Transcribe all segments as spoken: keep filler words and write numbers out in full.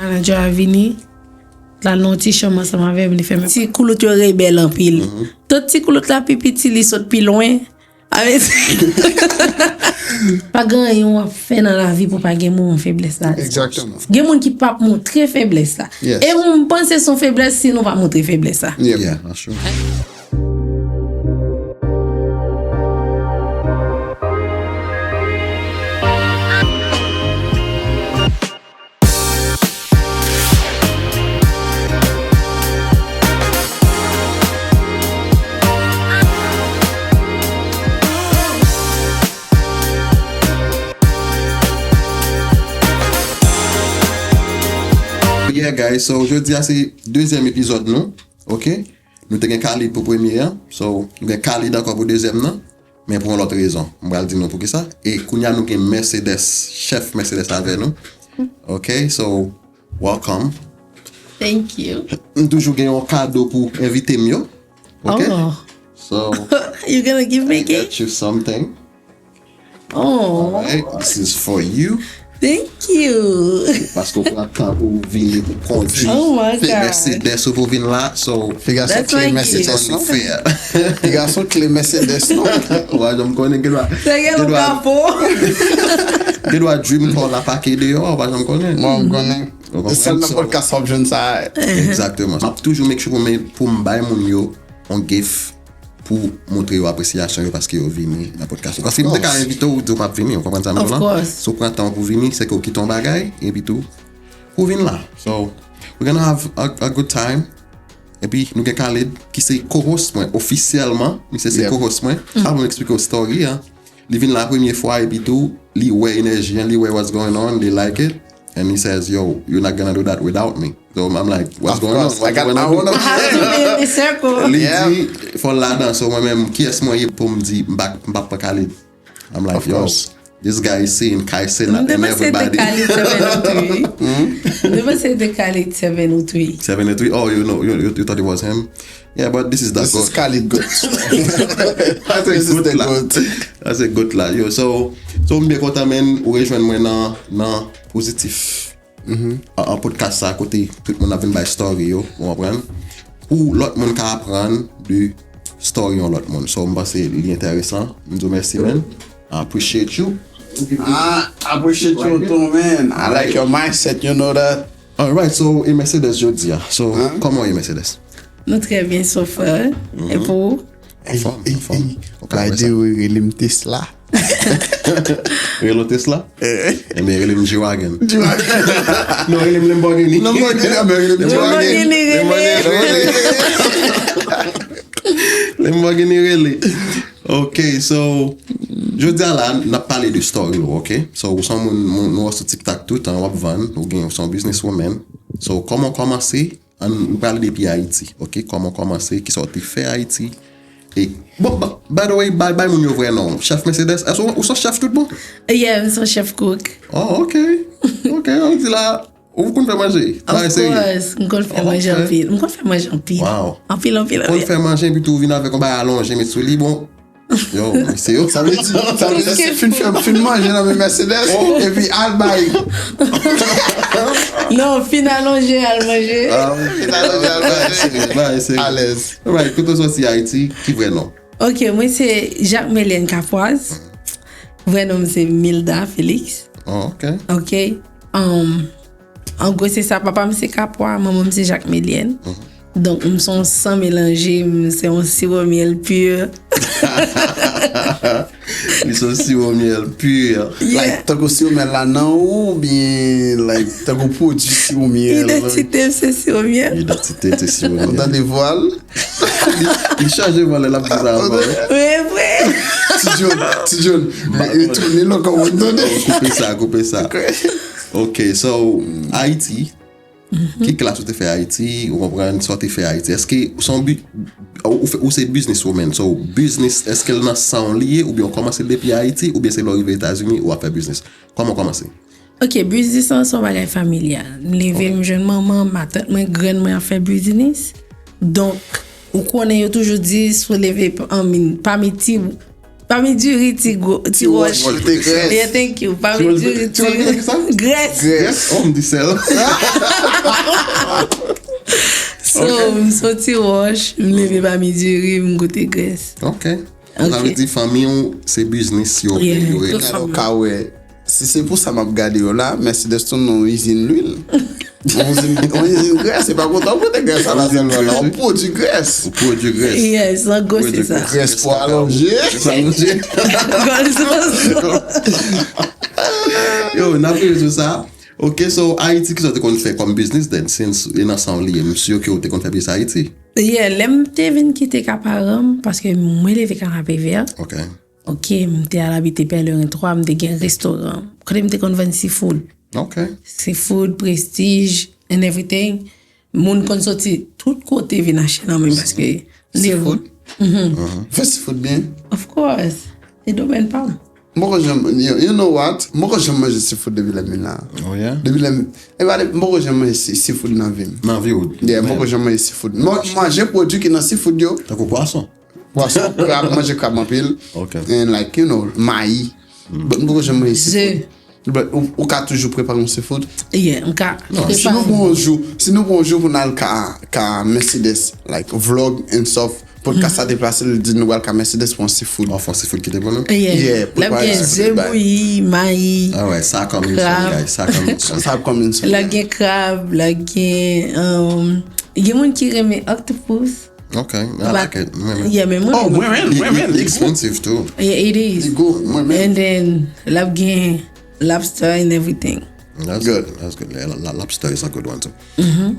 Manager a vini, l al nan yon ti chanm ansanm avè m, li fèmen. Ti koulout yo rebèl anpil. Tout ti koulout la pi piti, li sot pi lwen. Avè pa gen anyen w ap fè nan lavi pou pa gen moman feblès la. Exactement. Gen moun ki p ap montre feblès la. Yes. E m panse se yon feblès si nou pa montre feblès la. Yeah. Yeah, that's true. Yeah, guys, so jodi a se dezyèm epizòd nou, ok? Nou te gen Khalid pou premye an, so nou gen Khalid ankò pou dezyèm nan, men pou yon lòt rezon. M pral di nou poukisa. E kounye a nou gen Mercedes, chèf Mercedes avè nou. Ok, so, welcome. Thank you. M toujou gen yon kado pou envite m yo. Ok? Oh. So, You gonna give me a gift? Get you something. Oh, Alright, this is for you. Thank you. Paske w pran tan pou vini pou kondwi Oh my God. Mercedes ou pou vin la. So, Piga sou That's kle my Mercedes gift. non. fair. Piga sou kle Mercedes non. Ou pa janm konnen gen dwa. Sa gen yon kapo. Gen dwa dream car la pake deyò, ou pa janm konnen. Bon, m konnen. Ou konprann? E sèl nan So, podcast w ap jwenn sa. Exactement. M ap toujou make sure pou m, pou m bay moun yo yon gift pou montre yo apresyasyon yo paske yo vini nan podcast. Paske m te ka envite w, ou di w p ap vini, ou konprann sa m di w Of la? Course. So pran tan pou vini, se ke ou kite yon bagay, epi tou, pou vin la. So, we're gonna have a, a good time. Epi nou gen Khalid, ki se co-host mwen, ofisyèlman, misye se Yep. co-host mwen. Apre m eksplike w story an. Li vin la premye fwa, epi tou, li wè enèji an, li wè what's going on, li like it. And he says, "Yo, you're not gonna do that without me." So I'm like, "What's Of going on? Course, I What's got going my on?" own I have to be in the circle. Li Yeah. di, fò l ladan, so mwen menm, kiyès mwen ye pou m di, m pa, m pa pran Khalid? I'm like, Of "Yo, course. this guy is seeing Kai Cenat M te and panse se te everybody." Khalid seven oh three. M te panse se te Khalid seven oh three. Seven oh three? Oh, you know, you, you, you thought it was him? Yeah, but this is the This is goat. Khalid Good. That's a This is goat the la. Good. That's a goat la. Yo, so, so m byen kontan, man, ou rejwenn mwen nan, nan pozitif. An, an podcast sa kote tout moun ap vin bay story yo, ou konprann? Pou lòt moun ka aprann de story yon lòt moun. So, m panse li enteresan. M di w mèsi, man. I appreciate you. I appreciate you too, man. I like your mindset, you know that. Alright, so, e Mercedes jodi a. So, kòman w ye, Mercedes? Nou trè byen, so far. E pou ou? Anfòm, anfòm. Ok, By wè the sa. Way, rele m Tesla. Rele w Tesla? Ebyen, rele m G-Wagon. G-Wagon. Non, rele m Lamborghini. Lamborghini, ah, ben, rele m G-Wagon. Lamborghini, rele. Lamborghini rele. Ok, so, jodi a la, n ap pale de story ou, ok? So, ou se yon moun, moun, nou wè sou TikTok tout tan, w ap vann, ou gen, ou se yon business woman. So, kòman w kòmanse? Ann, nou pale depi Ayiti, ok? Kòman w kòmanse? Kisa w te fè Ayiti? E, bon, ba- by the way, bay, bay moun yo vrè non. Chèf Mercedes, èske ou, ou se chèf tout bon? Yeah, m se yon chèf cook. Oh, ok. Ok, on di la, ou konn fè manje? Of course, m konn fè manje anpil. M konn fè manje anpil. Wow. Anpil, anpil, Konn anpil. Fè manje, epi tou vin avèk yon bagay alonje, met sou li, bon. Yo, mesye yo. Sa vle di, sa vle di, fin, fin, fin manje nan men Mercedes, epi al bay. Non, fin alonje, al manje. Ah, wi. Bagay serye, bagay serye. Alèz. Alright, kote w soti Ayiti, ki vrè non? Ok, mwen se Jacques Melienne Capoise. Vrè non m se Milda Félix. Oh, ok. Ok. Um, an gwo, se sa. Papa m se Kapwa, manman m se Jacques Melienne. Donk, m se yon san melanje, m se yon siwo myèl pur. Li se yon siwo myèl pur. Like, tankou siwo myèl la nan ou, oubyen, like, tankou pwodui siwo myèl. Idantite m se siwo myèl. Idantite, se siwo Ou myèl. tande vwa l? Li chanje vwa lè l ap di sa ankò. Vre, vre. Ti John, Ti John, retounen l ankò, ou tande? Koupe sa, koupe sa. Ok, so, Ayiti, ki klas ou te fè Ayiti, ou konprann sa w te fè Ayiti? Èske ou se yon bi- ou, ou fè- ou se business woman, so business, èske l nan san w li ye, oubyen w kòmanse l depi Ayiti, oubyen se lè w rive Etazini ou ap fè business? Kòman w kòmanse? Ok, biznis lan se yon bagay familyal. M leve, m jwenn manman, matant mwen, grann mwen ap fè biznis. Donk, ou konnen yo toujou di, si w leve, I mean, pami ti, Pami diri, ti gwo, ti wòch. Ti wòch, te grès. Yeah, thank you. Pami diri, ti grès. Grès. Grès, oh, m di sèl. So, m soti wòch, m leve pami diri, m goute grès. Ok. Sa vle di fanmi w, se biznis yo, yo rele. Ou ka wè, si se pou sa m ap gade yo la, Mercedes tounen yon izin lwil. Yon izin, yon izin grès, se pa kontan pote grès a la sèlman la, yon pwodui grès. Yon pwodui grès. Yes, an gwo se sa. Grès pou alonje. Grès pou alonje. Yo, n ap rive sou sa. Ok, so Ayiti, kisa w te konn fè kòm biznis then? Since e nan san w li ye, m si ke w te konn fè biznis Ayiti. Yeah, lè m te vin kite ka paran m, paske mwen leve Kanapevè. Ok. Ok, m te al abite Pèleren twa, m te gen restoran. Kote m te konn vann seafood. Ok. Seafood, Prestige, and everything. Moun konn soti tout kote vin achte nan men paske. Seafood? Mhm. Fè seafood byen? Of course. Se domèn pa m. M poko janm, you, you know what? M poko janm manje seafood depi lè m vin la. Oh yeah? Depi lè m, e pa de, m poko janm manje si- seafood nan vi m. Nan vi w? Yeah, m poko janm manje seafood. M manje pwodui ki nan seafood yo. Tankou pwason? Pwason, krab, manje krab anpil. Ok. And like, you know, mayi. But m poko janm manje seafood. Ze. But ou, ou ka toujou prepare yon seafood. Yeah, m ka prepare. Si nou pran yon jou, si nou pran yon jou pou n al ka, ka Mercedes, like, vlog and stuff, podcast la deplase, li di nou pral ka Mercedes pou yon seafood. Oh, fon seafood ki te pou nou? Yeah. Yeah, l ap gen ze bouyi, mayi. Alright, sa coming soon, guys. Sa coming soon. Sa coming soon. L ap gen krab, l ap gen, um, gen moun ki renmen octopus. Ok, I like it. Mwen menm. Yeah, men mwen. Oh, mwen menm, mwen menm. Li expensive too. Yeah, it is. Li gwo, mwen menm. And then, l ap gen lobster and everything. That's good. That's good. Yeah, la- la- lobster is a good one too.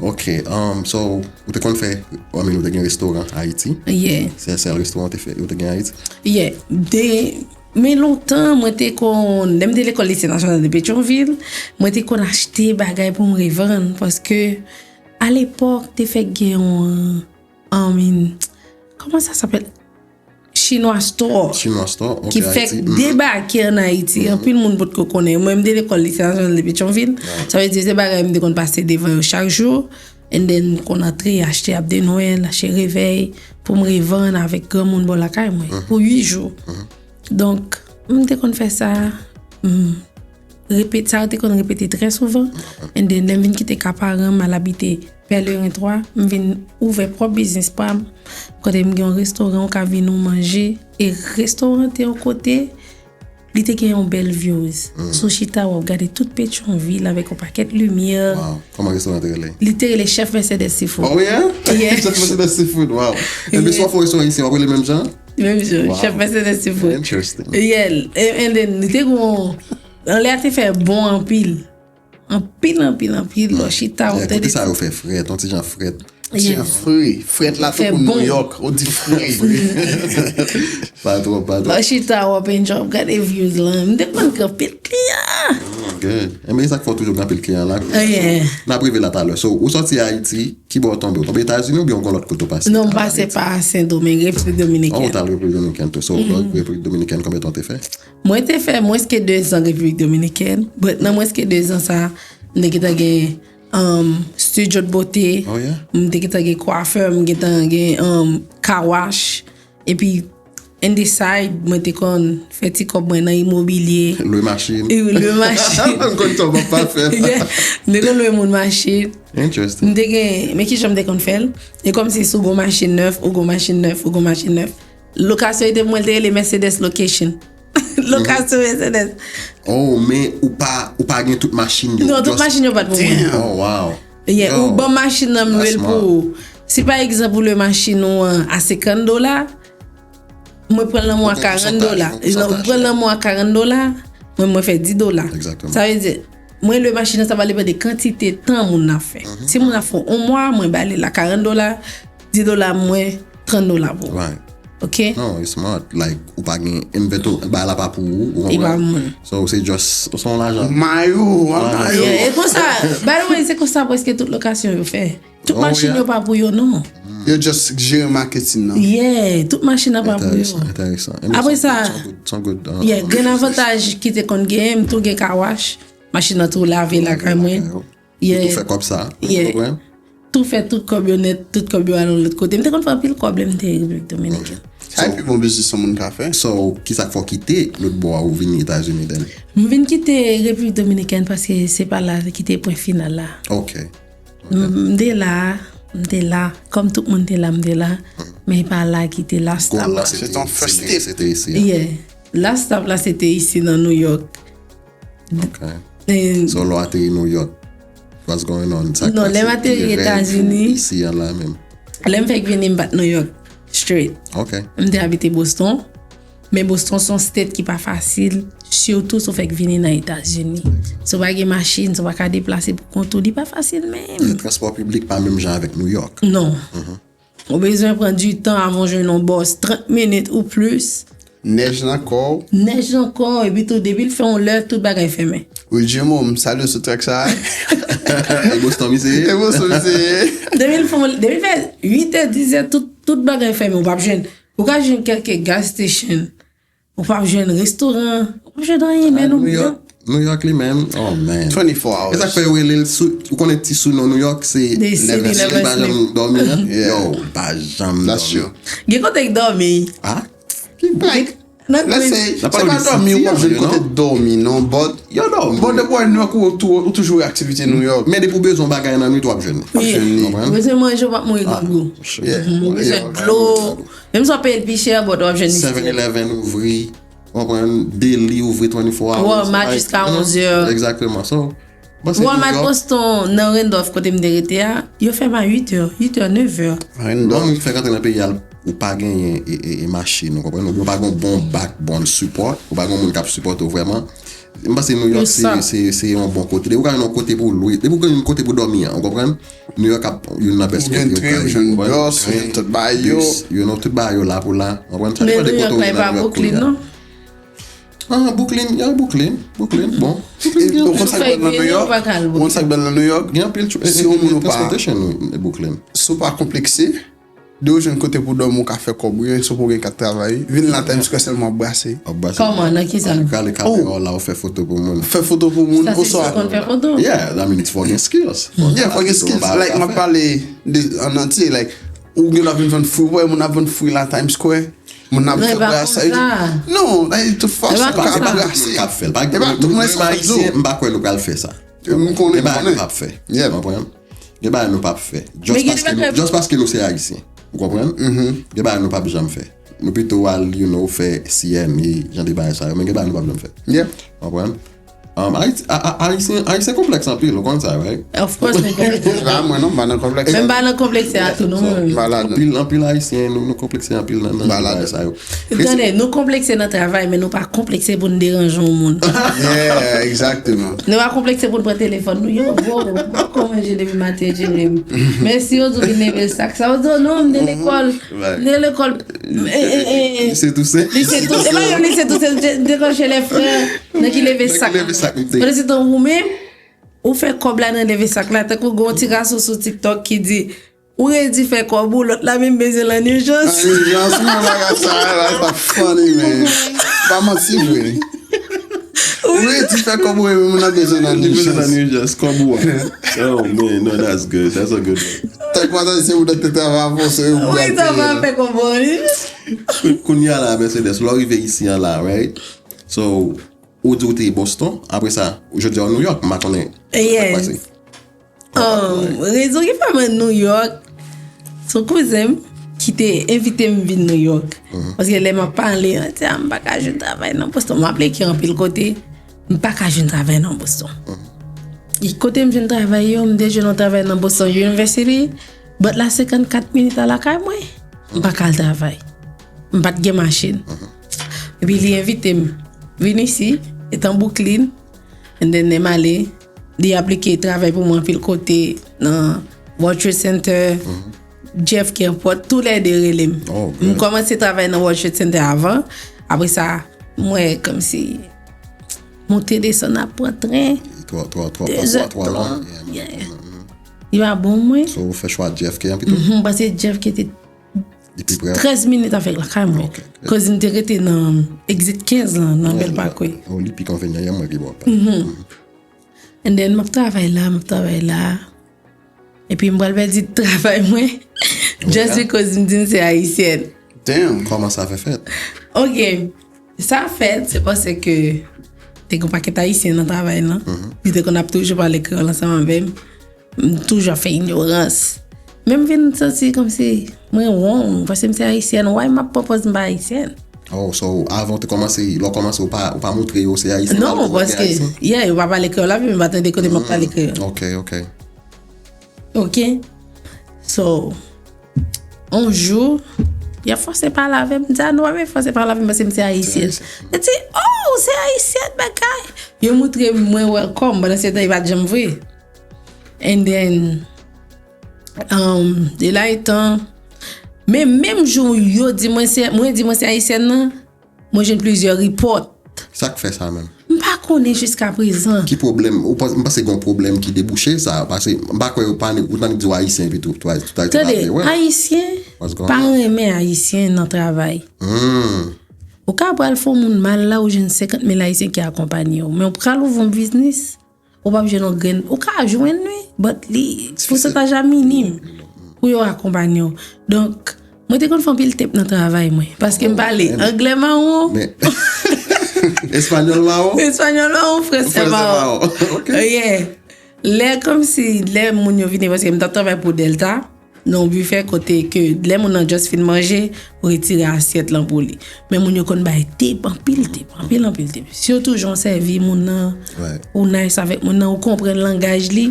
Ok, um, so, ou te konn fè, I mean, ou te gen restoran Ayiti? Yeah. Se sèl restoran ou te fè, ou te gen Ayiti? Yeah. De, men lontan, mwen te konn, lè m te lekòl Lise Nasyonal de Petyonvil, mwen te konn achte bagay pou m revann, paske, alepòk, te fèk gen yon, I mean, kòman sa s'appelle? Chinois Store. Chinois Store, ok, ki fèk debake ann Ayiti. Anpil moun potko konnen. Mwen, m te lekòl Lise Nasyonal de Petyonvil. Sa vle di, se bagay m te konn pase devan yo chak jou. And then, m konn antre, achte Ab de Nwèl, achte revèy, pou m revann avèk granmoun bò lakay mwen, pou uit jou. Donk, m te konn fè sa, m repete, sa yo te konn repete trè souvan. And then, lè m vin kite ka paran m, m al abite Pèleren twa, m vin ouvè pwòp biznis pa m, kote m gen yon restoran, ou ka vin ou manje. E restoran te yon kote, li te gen yon bèl views. Si w chita, w ap gade tout Petyonvil avèk yon pakèt limyè. Wow. Kòman restoran te rele? Li te rele Chef Mercedes Seafood. Oh, yeah? Yeah. Chef Mercedes Seafood, wow. Ebyen, si w ap fè yon restoran isi, w ap rele menm jan? Menm jan, Chef Mercedes Seafood. Interesting. Yeah. And, and then, li te gon, anlè a te fè bon anpil. Anpil, anpil, anpil. Lè w chita, w tande. Kote sa yo fè frèt, yon ti jan frèt. Ti jan fre. Frèt la tankou New York, ou di fre. Pa twòp, pa twòp. Lè w chita, w ap enjoy, w ap gade views lan. M te konn gen anpil kliyan. Good. Enben, e sa k fè w toujou gen anpil kliyan la. N ap rive la talè. So, ou sòti Ayiti, ki bò w tonbe? Ou tonbe Etazini oubyen w gon lòt kote w pase? Non, m pase pa Sendomeng, Repiblik Dominikèn. Oh, ou t al Repiblik Dominikèn tou. So, Repiblik Dominikèn, konbyen tan w te fè? Mwen te fè mwens ke dezan Repiblik Dominikèn, but nan mwens ke dezan sa, m te gentan gen, um, studio de beauté, m te gentan gen kwafè, m gentan gen, um, car wash, epi on the side, mwen te konn fè ti kòb mwen nan imobilye. Lwe machin. E lwe machin. M konn sa w pa fè. Yeah. M te konn lwe moun machin. Interesting. M te gen, men ki jan m te konn fè l? E kòmsi si w gon machin nèf, ou gon machin nèf, ou gon machin nèf. Lokasyon ete mwen te rele Mercedes Location. Lokasyon Mercedes. Oh, men ou pa, ou pa gen tout machin yo. Non, tout machin yo pa t pou mwen. Oh, wow. Yeah, ou ban m machin nan, m lwe l pou ou. Si pa egzanp ou lwe machin ou an a senkant dola, mwen pran l nan mwen a karant dola. Ou pran l nan mwen a karant dola, mwen, mwen fè dis dola. Exactement. Sa vle di, mwen lwe machin nan, sa va depann de kantite tan moun nan fè. Si moun nan fè yon mwa, mwen ba li la karant dola, dis dola mwen, trant dola pou ou. Right. Ok? Non, you smart. Like, ou pa gen invento, bagay la pa pou ou, ou konprann? Li pa pou moun. So, se just, se yon lajan. Mayou, mayou. Yeah, e konsa, by the way, se konsa prèske tout lokasyon yo fè. Tout machin yo pa pou yo, non. Yo just jere marketing nan. Yeah, tout machin nan pa pou yo. Enteresan, enteresan. Apre sa, yeah, grenn avantaj ki te konn genyen, m tou gen car wash. Machin nan tou lave lakay mwen. Ou tou fè kòb sa, ou konprann? Tou fè tout kòb yo nèt, tout kòb yo al yon lòt kote. M te konn fè anpil kòb lè m te Repiblik Dominikèn. Sa e pi bon biznis yon moun ka fè. So, kisa k fè w kite lòt bò a, ou vin Etazini then? M vin kite Repiblik Dominikèn paske se pa la ki te pwen final la. Ok. M m te la, m te la. Kòm tout moun te la, m te la. Men e pa la ki te last Goal stop. La se te, Se ton first se te, step. Se te isi. Yeah. Last stop la se te isi nan New York. Ok. E, So, lè w ateri New York, what's going on? Sa k Non, pase? lè m ateri Ki revè Etazini. Isi an la menm. Lè m fèk vini, m pa t New York straight. Ok. M te abite Boston. Men Boston se yon state ki pa fasil, sitou si w fèk vini nan Etazini. Si w pa gen machin, si w pa ka deplase pou kont ou, li pa fasil menm. Transpò piblik pa menm jan avèk New York. Non. Ou bezwen pran du tan avan w jwenn yon bòs, trant minit ou plis. Nèj nan kò w. Nèj nan kò w, epi tou, depi l fè yon lè, tout bagay fèmen. Wi, Jemo, m salye w sou track sa. E Boston, misye? E bon, sou misye. Depi l fè, depi l fè uit è, diz è, tout, tout bagay fèmen, ou p ap jwenn. Ou ka jwenn kèlke gas station, ou p ap jwenn restoran, ou p ap jwenn anyen, men New nou. York, New York li menm, oh man. Twenty-four hours. E sa k fè yo rele l sou, ou konnen ti sou non New York, se The city never never sleep, pa sleep. Janm dòmi, hein? Yeah. Yo, pa janm That's dòmi. True. Gen kote k dòmi. Ah? Like, Nan let's Queens. Say, Nan se pa Florida, dòmi, w you ap jwenn know? Kote dòmi, non, but Yo dòmi. But depi w New York, ou, ou, ou toujou wè aktivite New York. Men depi w bezwen bagay nan nwit, w ap jwenn. Wi, Jwenn li. ou bezwen manje, ou p ap mouri grangou. Yeah. Ou bezwen Yeah. dlo. Menm si w ap peye l pi chè, but w ap jwenn li. Seven Eleven ouvri, w konprann, Deli ouvri twenty-four hours. Walmart Like, jiska you know, onz è. Exactement. So, bon, se Walmart New York. Boston, nan Randolph, kote m te rete a, yo fèmen a uit è, uit è, nèf è. Moun ki fèk antre nan peyi a, ou pa genyen e, e, e machin, ou konprann? Ou pa gen bon backbone support, ou pa gen moun k ap sipòte w vrèman. M panse New York Yo sa. Se, se, se yon bon kote. Depi ou ka jwenn yon kote pou lwe, depi ou gen yon kote pou dòmi an, ou konprann? New York ap youn nan best Ou gen kote ou train, ka ou jwenn jwenn, ou konprann? bus, ou jwenn tout bagay yo. Bus, you know, tout bagay yo la pou la, ou konprann? Sa Men depann de New kote York ou la, ye e pa nan New York Brooklyn, kounye a. Non? Ah, Brooklyn, yeah, Brooklyn, Brooklyn, bon. Ou konn sa k bèl nan New York? Ou pa ka al Ou konn sa k bèl nan New York? Gen anpil tr- Si yon moun ou pa, transportation, wi, Brooklyn. Si w pa konplekse, de ou jwenn kote pou dòmi, ou ka fè kòb, wi, si w pa gen kat travay. Vin la Times Square sèlman ap brase. Ap brase. Kòman, nan ki sa? Ou ka ale kafe la, ou fè foto pou moun. Fè foto pou moun, Sa se oswa si w konn fè foto. Yeah, I mean, it's fucking skills. Yeah, fucking skills. Like, m ap pale de, an antye, like, ou gen lòt vin vann fwi, ou wè moun ap vann fwi la Times Square. Moun ap Non, fè e pa brasaj. Konsa. Non, like, tout fason, E pa ou ka konsa. brase. K ap fè l. Pa E pa tout moun nou sa fè Ayisyen, tou. M pa kwè nou pral fè sa. M konnen, Gen bagay konnen. Nou p ap fè. Yeah. Ou konprann? Gen bagay nou p ap fè. Just Men gen paske nou, bagay just paske nou se Ayisyen. Ou konprann? Gen bagay nou p ap janm fè. Nou pito al, you know, fè C N A, jan de bagay sa yo. Men gen bagay nou p ap janm fè. Yeah. Ou konprann? Um, Ayiti, a, a, Ayisyen, Ayisyen konplèks anpil, ou konn sa, right? Of course, men konplekse. Pa mwen non, m pa nan konplèks. Men m pa nan konplekse a tou, non. M pa ladan. Anpil, anpil Ayisyen, nou, nou konplekse anpil nan, nan Ba ladan. bagay sa yo. Tande, nou konplekse nan travay, men nou pa konplekse pou n deranje yon moun. Yeah, exactement. Nou pa konplekse pou n pran telefòn nou. Yo, bro, m pa ko manje depi maten, Jerem. Mèsi, yo di w vin leve sak. Sa yo di w, non, m de lekòl. M de lekòl. E, e, e, e. Lise Tousen. Lise Tousen. E pa menm Lise Tousen, m te, m te deklannche lè frè nan ki leve sak la. Leve sak, m te- Pandan se tan ou menm, ou fè kòb la nan leve sak la. Tankou gen yon ti gason sou TikTok ki di, ou redi fè kòb ou, lòt la menm bezwen l an ijans. An ijans, mwen bagay sa la, sa funny, man. Pa manti vre. Ou redi fè kòb ou, men moun nan bezwen nan Li bezwen nan ijans. New Jersey, kòb ou a. Oh man, no, that's good. That's a good one. Tank madanm se ou nan te travay avè w, se ou Wi, pral sa peye va l. Fè konprann. Koun- Kounye a la, Mercedes, lè w rive isi an la, right? So, ou di ou te Boston, apre sa, jodi a ou New York, m pa konnen. Yes. Um, rezon ki fè mwen New York, se yon kouzen m ki te envite m vin New York. Paske lè m ap pale, yo di, "Ah, m pa ka jwenn travay nan Boston." M aplike anpil kote, m pa ka jwenn travay nan Boston. E kote m jwenn travay yo, m te jwenn yon travay nan Boston University, but la senkannkat minit a lakay mwen. M pa ka al travay. M pa t gen machin. Epi li envite m vin isi, etan Brooklyn, and then lè m ale, li aplike travay pou mwen anpil kote nan World Trade Center, J F K Airport, tou lè de rele m. Oh, M good. kòmanse travay nan World Trade Center avan, apre sa, m wè kòmsi monte desann ap pran tren, Twò, twò, twò, de twò, zè twò, twò, la. tan. Yeah. Li pa bon mwen. So, ou fè chwa J F K an pito? Mhm, paske J F K te Li pi prè. trèz minit avèk lakay mwen. Ok. Koz m te rete nan Exit kenz lan, nan Bèl Pakwe. Oh, li pi konvenyan, mwen pi bon. And then, m ap travay la, m ap travay la. Epi m pral pèdi travay mwen. Just because m di m se ayisyèn. Damn. Kòman sa fè fèt? Ok. Sa fèt, se paske te gen pakèt Ayisyen nan travay lan. Yo te konn ap toujou pale kreyòl ansanm avè m. M toujou ap fè inyorans. Men m vin santi kòmsi mwen wrong, paske m se Ayisyèn. Why m ap pran pòz m pa Ayisyèn? Oh, so avan w te kòmanse, lè w kòmanse, ou pa, ou pa montre yo se Ayisyen? Non, paske, yeah, yo pa pale kreyòl avè m, yo pa tande kote m ap pale kreyòl. Ok, ok. Ok? So, yon jou, y ap fòse pale avè m. M di, "Ah, nou pa fòse pale avè m paske m se Ayisyèn." Yo di, "Oh, ou se Ayisyèn, bagay." Yo montre m mwen welcome, pandan se tan, e pa t janm vre. And then, um, de la etan, men menm jou yo di mwen se, mwen di mwen se Ayisyèn nan, mwen jwenn plizyè report. Sa k fè sa menm? M pa konnen jiska prezan. Ki pwoblèm? Ou panse, m panse gen yon pwoblèm ki debouche sa, paske m pa kwè yo pa, ou tande di w Ayisyen epi tout, tout, tout Ayisyen pa Tande, vle wè. Ayisyen What's going pa on? Renmen Ayisyen nan travay. Hmm. Ou ka pral fè yon moun mal la, ou jwenn senkant mil Ayisyen ki akonpanye w. Men ou pral ouvri yon biznis, ou p ap jwenn yon grenn. Ou ka jwenn, wi, but li, pousantaj la minim pou yo akonpanye w. Donk, mwen te konn fè anpil temp nan travay mwen, paske m pale anglè mawon, Men, espanyòl mawon? espanyòl mawon, fransè Fransè mawon. mawon. Ok. Yeah. Lè kòmsi, lè moun yo vini, paske m t ap travay pou Delta, nan yon bifè kote ke lè moun nan just fin manje, ou retire asyèt lan pou li. Men moun yo konn bay tip, anpil tip, anpil, anpil tip. Sitou jan w sèvi moun nan, Right. ou nice avèk moun nan, ou konprann langaj li.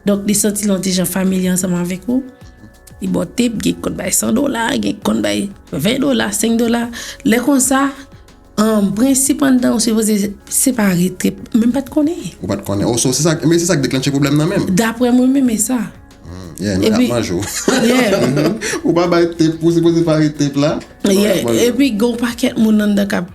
Donk, li santi l yon ti jan familye ansanm avèk ou. Li ba w tip, gen ki konn bay san dola, gen ki konn bay ven dola, senk dola. Lè konsa, um, prensip anndan, ou sipoze separe tip. Men m pa t konnen. Ou pa t konnen. Oh, so, se sa, men se sa k deklanche pwoblèm nan menm. Daprè mwen menm, e sa. Yeah, nou Epi- ap manje w. Yeah. Ou pa bay tip, ou sipoze pare tip la. Yeah. Manje. Epi, gen yon pakèt moun anndan k ap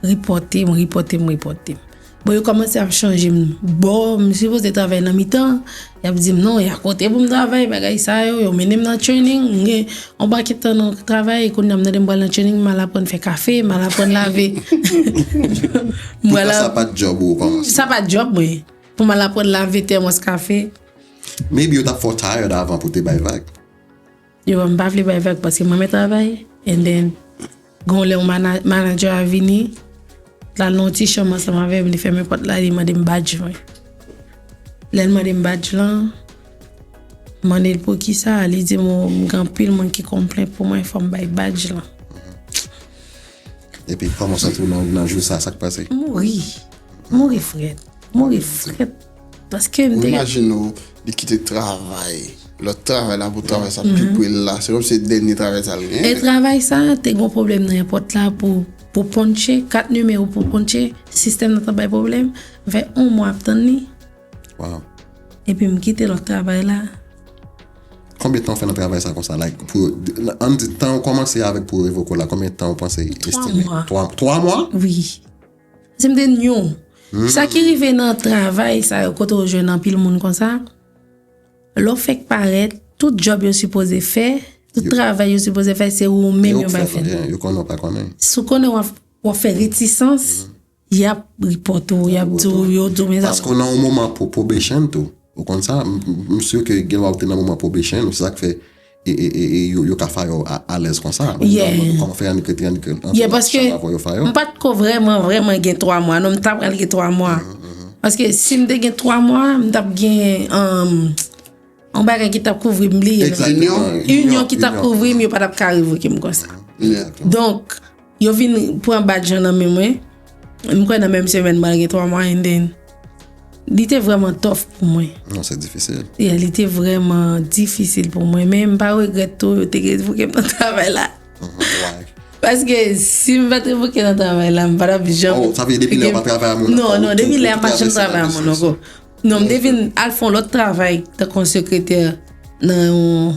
repòte m, repòte m, repòte m. Bon, yo kòmanse ap chanje m bò, m sipoze travay nan mitan. Y ap di m non, y a kote pou m travay, bagay sa yo, yo mennen m nan training, m gen yon pakèt tan nan travay, kounye a m tande m pral nan training, m al aprann fè kafe, m al aprann lave. M pral Poukisa la- sa pa t job ou kòmanse? Sa pa t job mwen. Pou m al aprann lave tèmòs kafe. Maybe yo t ap fè w tired avan pou te bay vag. Yo, m pa vle bay vag paske m renmen travay. And then, gon lè yon mana- manager a vini, l al nan yon ti chanm ansanm avè m, li fèmen pòt la, li mande m badge mwen. Lè l mande m badge lan, m mande l poukisa, li di m, "Oh, m gen anpil moun ki konplen pou mwen, fò m bay badge lan." Epi kòman w santi w nan, nan jou sa, sa k pase? M mouri. M mouri frèt. M mouri frèt. Paske m Ou te imajine w, li kite travay, lòt travay la pou travay sa pi pre l la. Se kòmsi se dènye travay sa l E genyen. Travay sa, te gon pwoblèm nan èpòt la pou, pou ponche, kat nimewo pou ponche, sistèm nan t ap bay pwoblèm. M fè yon mwa ap tann li, Wow. epi m kite lòt travay la. Konbyen tan w fè nan travay sa konsa? Like, pou, ann di, tan w kòmanse avèk pou yo revoke w la, konbyen tan w panse estime? Mwa. Twa, twa mwa? Wi. Se m te nyon. Sa ki rive nan travay sa yo, kote w jwenn anpil moun konsa, lè w fèk parèt, tout djòb yo sipoze fè, tout travay yo sipoze fè, se ou menm yo bay fè. Yeah, yo konnen w pa konnen. Si w konnen w ap, w ap fè retisans, y ap repòte w, y ap di w, yo di w, men sa. Paske w nan yon moman pro-, probation tou. Ou konn sa? M, m, m si ke gen lwa ou te nan moman probation, se sa k fè e, e, e, e yo, yo ka fire w a, alèz konsa. Yeah. Kòman fè annik rete, annik rete Yeah, paske avan yo fire w? M pa t ko vrèman, vrèman gen twa mwa. Non, m t ap pral gen twa mwa. Paske si m te gen twa mwa, m t ap gen, um, yon bagay ki t ap kouvri m, bliye non. Exactement. Inyon ki t ap kouvri m, yo pa t ap ka revoke m konsa. Yeah. Donk, yo vin pran badge lan nan men mwen. M kwè nan menm semèn, m pral gen twa mwa, and then, li te vrèman tough pou mwen. Non, se difisil. Yeah, li te vrèman difisil pou mwen. Men m pa regrèt tou, yo te revoke m nan travay la. Why? Paske si m pa t revoke nan travay la, m pa t ap janm. Oh, sa vle di depi lè w pa travay a moun ankò? Non, non, depi lè a m pa janm travay a moun ankò. Non, m te vin al fè yon lòt travay tankou yon sekretè nan yon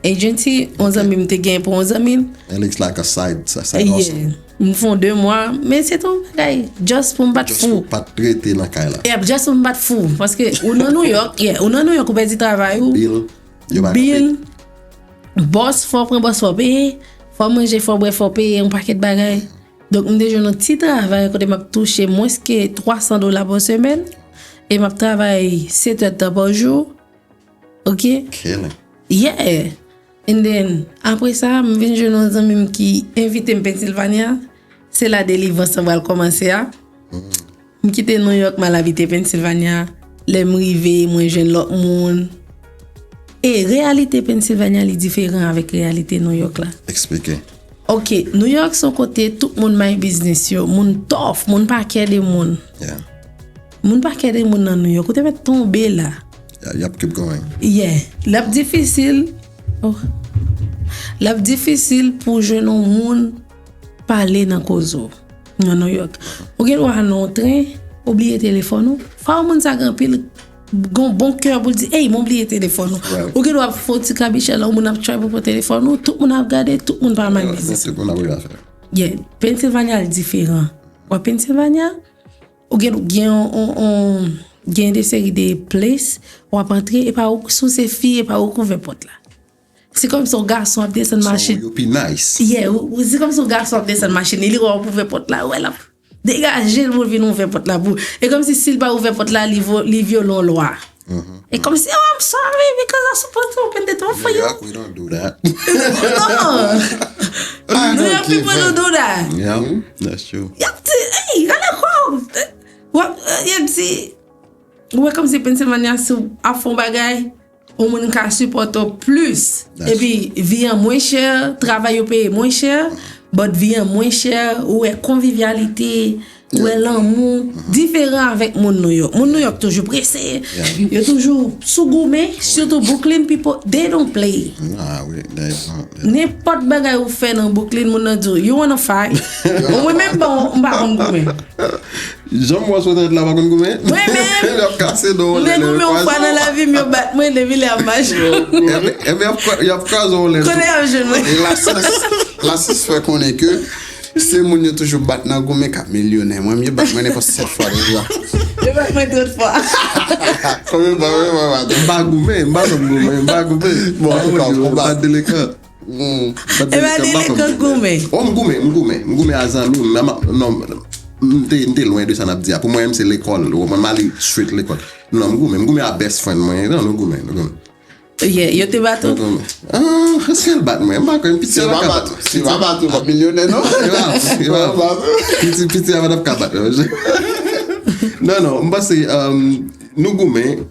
agency, yon zanmi m te gen pou yon zanmi l. And it's like a side, sa, side hustle. Yeah. M fè yon de mwa, men se te yon bagay, just pou m pa t Just fou. Pou pa t rete nan kay la. Yeah, just pou m pa t fou. Paske ou nan New York, yeah, ou nan New York, ou pèdi travay ou. Bill, yo pa Bill, bòs, fò w pran bòs, fò w peye, fò w manje, fò w bwè, fò w peye yon pakèt bagay. Donk, m te jwenn yon ti travay kote m ap touche mwens ke twa san dola pa semèn, e m ap travay sèt èdtan pa jou. Ok? Killing. Yeah. And then, apre sa, m vin jwenn yon zanmi m ki envite m Pennsylvania. Se la delivrans lan pral kòmanse a. M kite New York, m al abite Pennsylvania. Lè m rive, mwen jwenn lòt moun. E reyalite Pennsylvania, li diferan avèk reyalite New York la. Eksplike. Ok, New York se yon kote tout moun may biznis yo, moun tough, moun pa kè de moun. Yeah. Moun pa kè de moun nan New York, ou te mèt tonbe la. Yeah, y ap keep going. Yeah, l ap difisil. Oh. L ap difisil pou jwenn yon moun pale nan koze w nan New York. Ou gen dwa nan yon tren, ou bliye telefòn ou. Fwa moun sa gen anpil gon bon kè pou l di, "Ey, mwen bliye telefòn ou." Right. Ou gen dwa fè yon ti kabichèl, yon moun ap try pou pran telefòn ou, tout moun ap gade, tout moun pa may biznis. Tout moun ap wè afè. Yeah, Pennsylvania l diferan. Wè Pennsylvania, ou gen, gen, on, on, on, gen de seri de place, w ap antre, e pa ou, si w se fi, e pa ou k ouvè pòt la. Se kòmsi yon gason ap desann machin. So, you be nice. Yeah, ou- ou- se kòmsi yon gason ap desann machin, li wè w ap ouvè pòt la, wè l ap degaje l pou l vin ouvè pòt la pou. E kòmsi si l pa ouvè pòt la, li, vo, li vyole yon lwa. E kòmsi, "Oh, I'm sorry because I supposed to open the door for New you." York, we don't do that. No. New York people don't do that. Yeah, that's true. Y ap di, "Ey, gade kwa." W ap, y ap di, ou wè kòmsi Pennsylvania, si w ap fè yon bagay, yon moun ka sipòte w plis. That's Epi, vi an mwen chè, travay yo peye mwen chè, but vi an mwen chè, ou wè konvivyalite, ou wè lanmou, diferan avèk moun New York. Moun New York toujou prese, yo toujou sou goumen, sitou Brooklyn people, they don't play. Ah, oui, there is no. Nenpòt bagay ou fè nan Brooklyn, moun nan di w, "You wanna fight?" Ou mwen menm, bon, m pa konn goumen. Jan m wè sou entènèt la, pa konn goumen. Mwen menm. Y ap kase do. M te goumen yon fwa nan lavi m, yo bat mwen, depi lè ap mache. Ebyen, y ap kraze w lè. Kote y ap jwenn mwen? E Lasis, Lasis fè konnen ke se moun yo toujou bat nan goumen k ap milyonè. Mwen, yo bat mwen nenpòt sèt fwa deja. Yo bat mwen trant fwa. Konbyen fwa, konbyen fwa, M pa goumen, m pa janm goumen, m pa goumen. Bon, an tou ka, M konba. pa delenkan. Hmm. M pa E pa delenkan, m pa delenkan janm goumen. Oh, m goumen, m goumen. M goumen a zanmi m. Non, m te, m te lwen de sa n ap di a. Pou mwen, m se lekòl. Ou konprann, m ale straight lekòl. Non, m goumen. M goumen a best friend mwen. Non, nou goumen, nou goumen. Yeah, yo te bat ou? Nou goumen. Ah, èske l bat mwen? M pa kwè, m piti Si a pa pa bat, si pa bat, ou pa milyonè, non? E pa, e pa. Piti, piti a pa t ap ka bat. Non, non, m panse, um, nou goumen,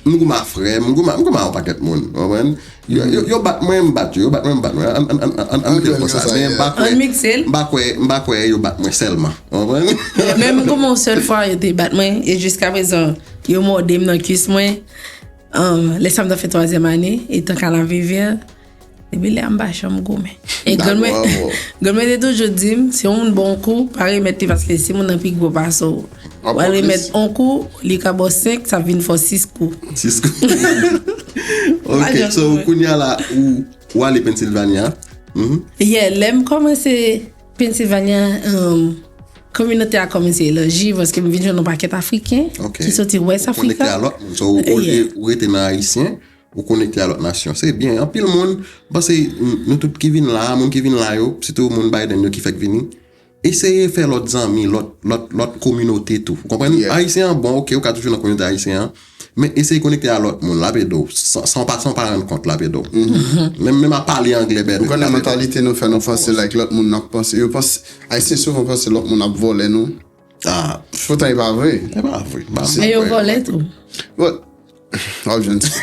m goumen a frè m, m goumen, m goumen a yon pakèt moun, w konprann? Yo, yo, yo bat mwen, m bat yo, yo bat mwen, m bat mwen. An, an, an, an, an, an mete l konsa. Men m pa kwè, An mikse l. M pa kwè, m pa kwè yo bat mwen sèlman, w konprann? Men m goumen yon sèl fwa, yo te bat mwen, e jiska prezan, yo mòde m nan kwis mwen. Um, lè sa m t ap fè twazyèm ane, etan Kalavivè, depi lè a m pa janm goumen. E grann mwen, grann mwen te toujou di m, si yon moun ba w yon kou, pa remèt li, paske si moun nan pi gwo pase w, w al remèt yon kou, li ka ba w senk, sa vin fè w sis kou. Sis kou. Ok, so kounye a la, ou, ou ale Pennsylvania. Mhm. Yeah, lè m kòmanse Pennsylvania, um, kominote a kòmanse elaji, paske m vin jwenn yon pakèt Afriken Ok. ki soti West Ou konekte Africa. A lòt moun. So, ou, ou, Yeah. ou rete nan Ayisyen, ou konekte a lòt nasyon. Se byen. Anpil moun, m panse, m, nou tout ki vin la, moun ki vin la yo, sitou moun Biden yo ki fèk vini, eseye fè lòt zanmi, lòt, lòt, lòt kominote tou. Ou konprann? Yeah. Ayisyen an bon, ok, ou ka toujou nan kominote ayisyen an, men eseye konekte a lòt moun, l ap ede w. San, san w pa, san w pa rann kont, l ap ede w. Menm, menm a pale anglè bèbè. Ou konnen mantalite nou fè nou panse like lòt moun nan panse. Yo panse, Ayisyen souvan panse lòt moun ap vòlè nou. Ah, Poutan e pa vre. E pa vre. Men yo vòlè tou. But, w ap jwenn sa.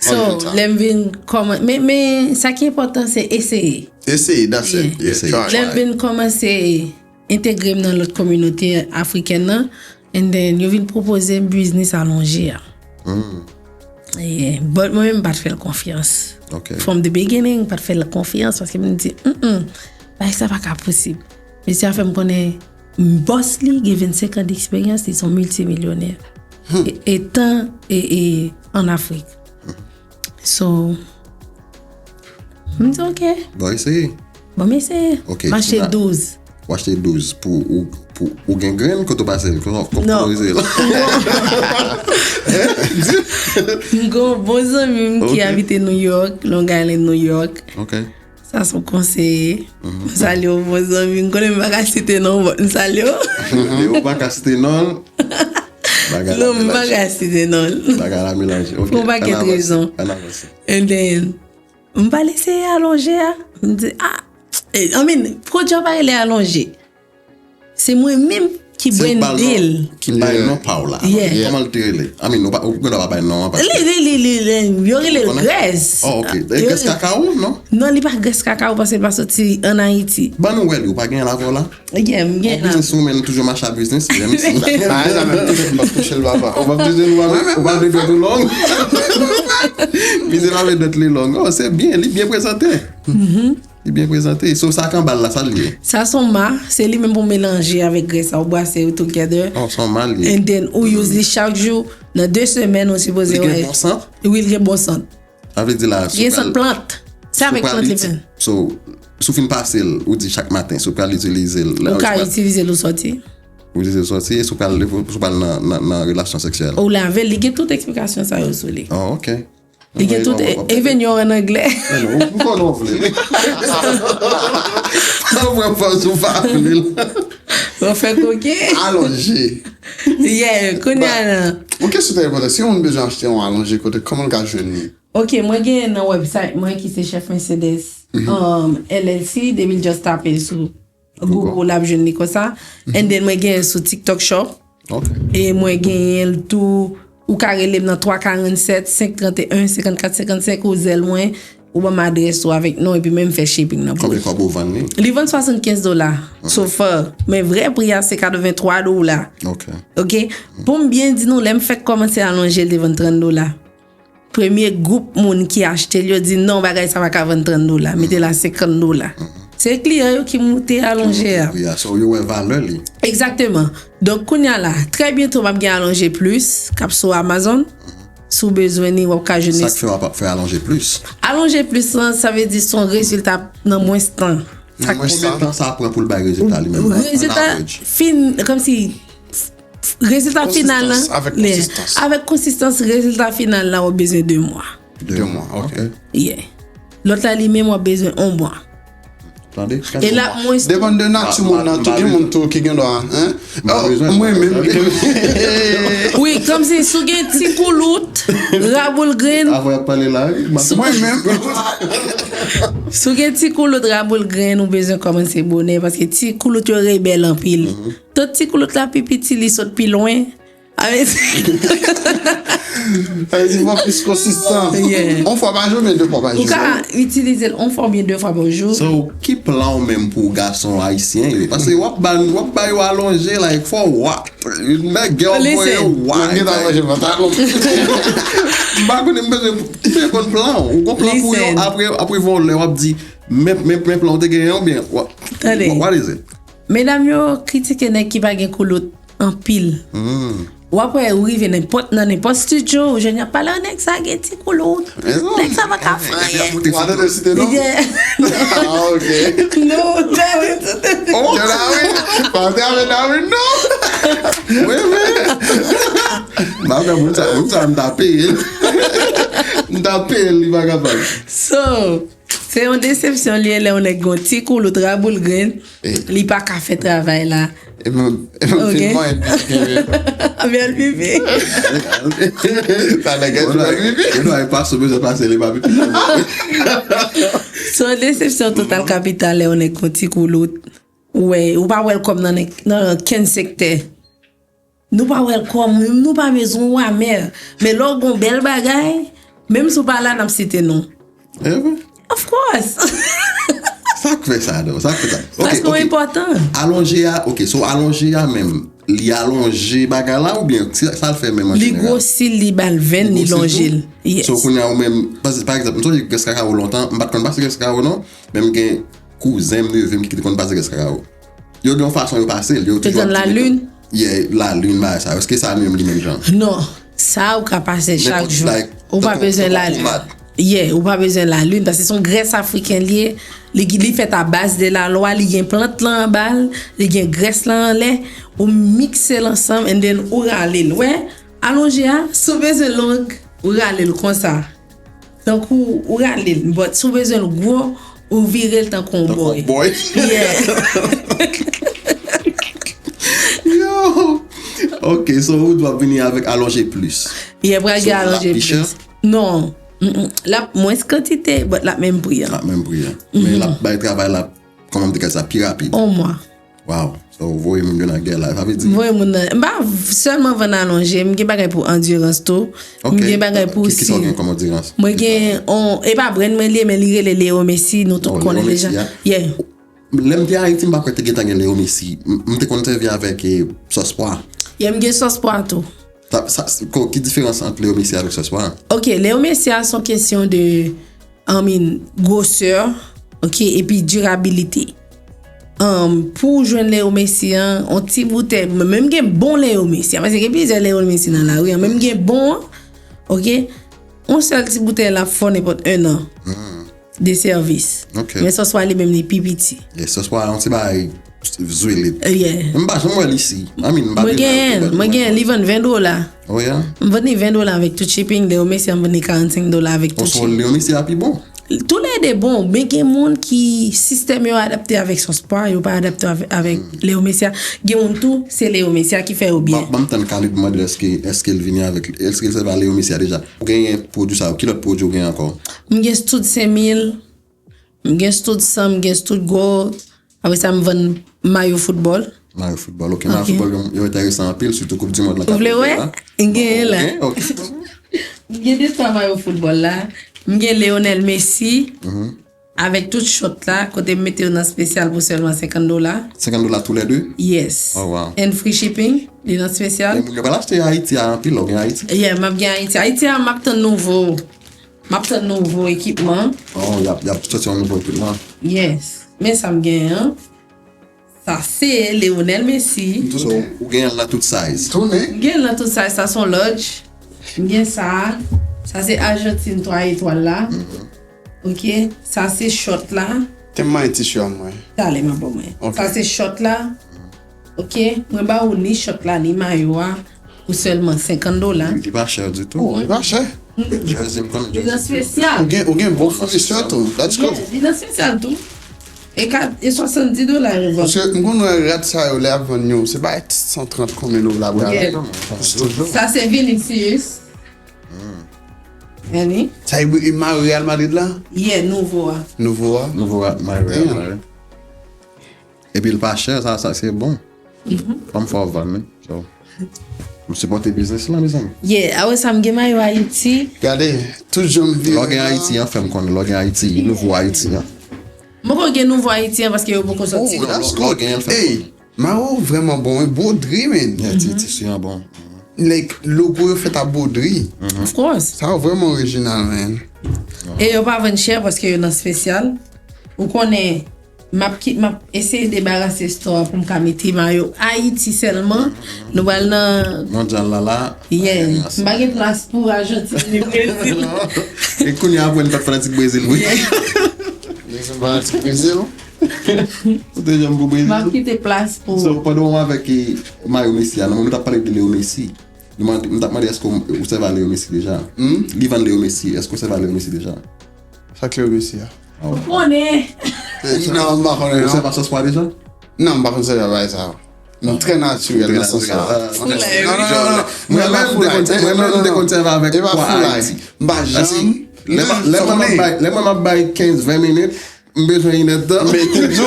So, lè m vin kòman, men, men sa ki enpòtan se eseye. Eseye, that's it. Yeah, Eseye. Try. Lè m vin kòmanse entegre m nan lòt kominote afrikèn nan, and then yo vin pwopoze m biznis alonje a. Yeah. But mwen menm m pa t fè l konfyans. Ok. From the beginning, m pa t fè l konfyans paske m di, mm, bagay sa pa ka posib. Mesye a fè m konnen bòs li gen vennsenk an d'eksperyans, li se yon miltimilyonè. E, etan e, e, an Afrik. So, m di, "Ok, Bon, eseye. Bon, m eseye." Ok, M achte Tina. Douz. Ou achte Douz pou ou, pou ou gen grenn kote w pase l. Kòman, kòman Non. ou eseye la? M gen yon bon zanmi m ki Ok. abite New York, Long Island, New York. Ok. Sa se yon konseye. M salye w, bon zanmi. M konnen m pa ka site non, but m salye w. E ou pa ka site non. Bagay la Non, m pa melanje. Ka site non. Bagay la melanje. Ok, Pou yon pakèt ann avanse, rezon. Ann avanse. And then, M pa l eseye alonje a. M di, ah, eh, I mean, pwodui a pa rele alonje. Se mwen menm ki brande l. Ki bay non pa w la. Kòman l te rele? I mean, ou pa, ou gen dwa pa bay non an paske. Li, li, li, li, li, yo rele l grès. Oh, ok. E grès kakawo, non? Non, li pa grès kakawo paske l pa soti ann Ayiti. Ban nou wè li, ou pa gen l avè w la? Yeah, m gen l. Biznis ou men, nou toujou mache a biznis, yeah, m si. Ah, sa menm touche, m p ap touche l, papa. Ou p ap touche l, ou p ap, ou p ap vle dwèt ou long. Biznis pa vle dwèt li long. Oh, se byen, li byen prezante. Li byen prezante. So, sa k anba l la, sa l ye? Sa se yon ma, se li menm pou melanje avèk grès la, ou brase yo together. Oh, se yon ma l ye. And then, ou use li chak jou, nan de semèn, ou sipoze wè. Li gen bon sant? Wi, li gen bon sant. Sa vle di la, si w pral, plant. Se avèk plant li fè. So, si w fin pase l, ou di chak maten, si w pral itilize l, ou ka itilize l ou sòti. Ou itilize l sòti, e si w pral, si w pral nan, nan, nan relasyon seksyèl. Ou lave l, li gen tout eksplikasyon sa yo sou li. Oh, ok. Li gen tout, even yon an anglè. M konnen w vle. Ou pran pòz ou pa vle l. Ou fè koken. Alonje. Yeah, kounye a la. Yon kesyon trè enpòtan. Si yon moun bezwen achte yon alonje, kote, kòman l ka jwenn li? Ok, mwen gen nan website mwen ki se Chef Mercedes, um, L L C, depi l just tape sou Google, l ap jwenn li konsa. And then mwen gen sou TikTok Shop. Ok. E mwen genyen l tou, ou ka rele m nan twa karannsèt, senk tranteyen, senkannkat, senkannsenk, ou zèl mwen, ou ban m adrès ou avèk non, epi menm fè shipping nan pou ou. Konbyen kòb ou vann li? Li vann swasannkenz dola, so far. Men vrè pri a se katrevenntwa dola. Ok. Ok? Pou m byen di nou, lè m fèk kòmanse alonje, l te vann trant dola. Premye gwoup moun ki achte l, yo di, "Non, bagay sa pa ka vann trant dola, mete l a senkant dola." Se kliyan yo ki moute alonje a. Wi, a, so yo wè valè li. Egzakteman. Donk, kounye a la, trè byento, m ap gen alonje plis, k ap sou Amazon. Si w bezwen li, w ap ka jwenn li. Sa k fè w ap fè alonje plis? Alonje plis lan, sa vle di se yon rezilta nan mwens tan. Nan mwens tan. Konbyen tan sa pran pou l bay rezilta li menm? Rezilta fin, kòmsi, rezilta final lan, avèk konsistans, rezilta final la, w ap bezwen de mwa. De mwa, ok. Yeah. Lòt la, li menm, w ap bezwen yon mwa. Tande? E l ap mwens tou. Depann de nati moun nan tou, gen moun tou ki gen dwa, hein? Mwen menm. Wi, kòmsi si w gen ti koulout, raboul grenn. Avè y ap pale la, wi. Mwen menm. Si w gen ti koulout, raboul grenn, ou bezwen kòmanse bonè, paske ti koulout yo rebèl anpil. Tout ti koulout la pi piti, li sot pi lwen. Sa vle di fò plis konsistan. Yeah. Yon fwa pa jou, men de fwa pa jou. Ou ka itilize l yon fwa oubyen de fwa pa jou. So, ki plan w menm pou gason ayisyen yo? Paske w ap ba, w ap ba yo alonje, like, fò w ap, nèg gen w ap voye w. Listen. Mwen gentan manje pantalon. M pa konnen, m bezwen, m bezwen konn plan w. Ou gon plan pou yo, apre, apre yon lè, w ap di, men, men, men plan w te genyen, oubyen, what, what is it? Medam yo kritike nèg ki pa gen koulout anpil. W ap wè ou rive nenpòt, nan nenpòt studio, ou jwenn y ap pale, "Nèg sa gen ti koulout. Nèg sa pa ka fè anyen." Ou pa tande site non? Ah, ok. Non, ou tande site non. Oh, Darwin. Pa tande Darwin non. Wi, wi. M ap di moun sa, moun sa, m ta peye l. M ta peye l, li pa kapab. So, se yon desepsyon li ye lè yon nèg gon ti koulout raboul grenn, li pa ka fè travay la. E mwen, e mwen fin mwen, epi, epi. Bèl pipi. Sa nèg gen bèl pipi. Yo dwa e pase, bezwen pase, li pa pipi. Se yon desepsyon total kapital lè yon nèg gon ti koulout. Wè, ou pa welcome nan, nan kenn sektè. Nou pa welcome, nou pa bezwen w amè. Men lè w gon bèl bagay, menm si w pa la, n ap site non. Of course. Sa k fè sa, non? Sa k fè sa? Ok, paske w enpòtan. Alonje a, ok, so alonje a menm, li alonje bagay la oubyen sa l fè menm an jeneral? Li gwosi l, li ba l venn, li lonje l. Yes. So kounye a ou menm, paske, pa egzanp, m sonje grès kakawo lontan, m pa t konn pase grès kakawo non, men m gen kouzen m, neve m ki te konn pase grès kakawo. Yo gen yon fason yo pase l, yo toujou ap di lalin. Yeah, lalin, bagay sa yo. Èske sa menm li menm jan? Non, sa ou ka pase chak jou. Ou pa bezwen lalin. Yeah, ou pa bezwen lalin, paske se yon grès afriken li ye. Li, li fèt a baz de lalwa, li gen plant lan anba l, li gen grès lan anlè. Ou mikse l ansanm, and then ou rale l. Wè, alonje a, si w bezwen long, ou rale l konsa. Tankou ou rale l, but si w bezwen l gwo, ou vire l tankou yon bòy. Tankou yon bòy. Yeah. Yo! Ok, so ou dwe vini avèk alonje plis. Yeah, pral gen alonje plis. Non. Mm, mm. L ap mwens kantite, but l ap menm pri an. L ap menm pri an. Men l ap bay travay la, kòman m te ka di sa, pi rapid. On mwa. Wow. So, voye moun yo nan gè la. Sa vle di. Voye moun nan. M pa sèlman vann alonje, m gen bagay pou andirans tou. M gen bagay pou si. Kisa w gen kòm andirans? Mwen gen on, e pa brand mwen li ye, men li rele Leo Messi, nou tout konnen deja. Yeah. Lè m te Ayiti, m pa kwè te gentan gen Leo Messi. M, m te konn sèvi avèk, eh, sòs pwa. Yeah, m gen sòs pwa tou. Sa, sa, ko, ki diferans ant Leo Messi avèk sòs pwa? Ok, Leo Messi a, se yon kesyon de, I mean, gwosè, ok, epi dirabilite. Um, pou w jwenn Leo Messi an, yon ti boutèy, mwen menm gen bon Leo Messi, paske gen plizyè Leo Messi nan lari an, men m gen bon an, ok, yon sèl ti boutèy la fò nenpòt en an de sèvis. Ok. Men sòs pwa li menm li pi piti. Yeah, sòs pwa yon ti bagay zwilit. Eh, yeah. M pa janm wè l isi. I mean, m pa Mwen gen, mwen gen, li vann ven dola. Oh, yeah? M vann li ven dola avèk tout shipping, Leo Messi a m vann li karannsenk dola avèk tout shipping. Leo Messi a pi bon. Tou lè de bon, men gen moun ki sistèm yo adapte avèk sòs pwa, yo pa adapte avè-, avèk Leo Messi a. Gen moun tou, se Leo Messi a ki fè yo byen. Ban m tann Khalid mande èske, èske l vini avèk, èske l sèvi a Leo Messi a deja. Ou genyen pwodui sa yo, ki lòt pwodui ou genyen ankò? M gen Stud senk mil, m gen Stud san, m gen Stud Gold. Apre sa, m vann mayo foutbòl. Mayo foutbòl, ok. Mayo foutbòl yo, yo enteresan anpil, sitou Koup di Mond lan k ap rive la. Ou vle wè? M genyen la. Ok, ok. M gen de twa mayo foutbòl la. M gen Lionel Messi. Avèk tout short la, kote m mete yo nan spesyal pou sèlman senkant dola. Senkant dola tou lè de? Yes. Oh, wow. And free shipping, li nan spesyal. Men moun yo pral achte Ayiti a anpil, lè w gen Ayiti. Yeah, m ap gen Ayiti. Ayiti a, m ap tann nouvo. M ap tann nouvo ekipman. Oh, y ap, y ap sòti yon nouvo ekipman. Yes. Men sa m genyen an. Sa se Lionel Messi. So, ou genyen l nan tout size. M genyen l nan tout size. Sa se yon large. M gen sa. Sa se Ajantin twa etwal la. Ok. Sa se short la. Te m manyen ti short mwen. Talè m ap ban mwen. Ok. Sa se short la. Ok. Mwen ba ou ni short la, ni mayo a. Pou sèlman senkant dola. Li pa chè ditou. Oh, li pa chè. Jersey, m konnen jersey. Li nan spesyal. Ou gen, ou gen bon founisè tou. That's good. Yeah, li nan spesyal tou. E kat, e swasanndis dola yo vann. Paske m konn wè rad sa yo lè y ap vann yo, se bay san trant konbyen dola pou y ap vann. Yeah. Sa se Vinicius. Annie? Sa e, e mayo Real Madrid la? Yeah, nouvo a. Nouvo a? Nouvo a, mayo Real Madrid. Epi l pa chè, sa, sa se bon. Fò m fè w vann, wi. So, m sipòte biznis lan, mezanmi. Yeah, apre sa, m gen mayo Ayiti. Gade, tout jan m vire. Lè w gen Ayiti an, fè m konnen. Lè w gen Ayiti, nouvo Ayiti an. M poko gen nouvo Ayiti an paske yo poko sòti. Oh, that's good. Hey, mayo vrèman bon, wi. Bwodri, man. Yeah, ti, tisi an bon. Like, logo yo fèt a bwodri. Of course. Sa yo vrèman orijinal, man. E yo pa vann chè paske yo nan spesyal. Ou konnen, m ap ki-, m ap eseye debarase store a pou m ka mete mayo Ayiti sèlman. Nou pral nan Mondyal la la. Yeah. M pa gen plas pou Ajantin ni Brezil. E kounye a, apre, nou pa t fanatik Brezil, wi. Yeah. Brezil fanatik Brezil. Ou te janm pou Brezil? M ap kite plas pou. So, pandan w avèk, eh, mayo Messi a, nan moman nou t ap pale de Leo Messi, nou mande, m t ap mande èske w, ou sèvi a Leo Messi deja? Hmm? Li vann Leo Messi, èske w sèvi a Leo Messi deja? Sa k Leo Messi a? Ou konnen. Non, m pa konnen, non. Ou sèvi a sòs pwa deja? Non, m pa konn sèvi a bagay sa yo. M trè natirèl nan sans sa. Foulay, wi. Non, non, non, non. Mwen menm, m te konn, mwen menm, m te konn sèvi avèk pwa Ayiti. M pa janm. Lè mwen, lè mwen ap bay, lè mwen ap bay kenz, ven minit, m bezwen inèdtan. Men te di w.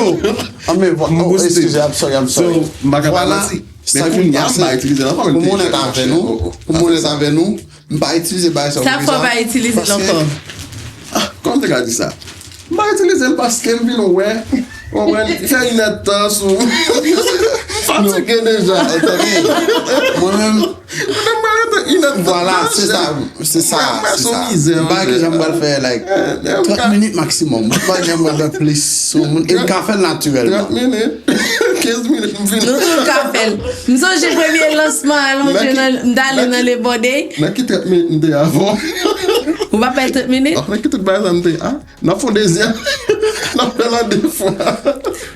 Ah, men vwa-, oh, excusez, I'm sorry, I'm sorry. So, m pa ka bay manti. Men kounye a, m pa itilize l ankò, men m te itilize l. Pou m onèt avè nou, pou m onèt avè nou, m pa itilize bagay sa yo deja. Sa fò pa itilize l ankò. Ah, kòman m te ka di sa? M pa itilize l paske m vin wè, w konprann, fè inèdtan sou fatige deja. Tande, mwen menm, Vwala, se sa, se sa, se sa. M pa gen jan m pral fè, like, trant minit maksimòm. M pa gen jan m pral fè plis sou moun. E m ka fè l natirèlman. Trant minit, kenz minit, m fini. Nou tout ka fè l. M sonje premye lansman alonje nan, m t ale nan Le Bordeaux. Nan ki trant minit m te avè w? Ou pa fè trant minit? Nan ki tout bagay sa m te, a? N ap fè yon dezyèm. N ap fè l an de fwa.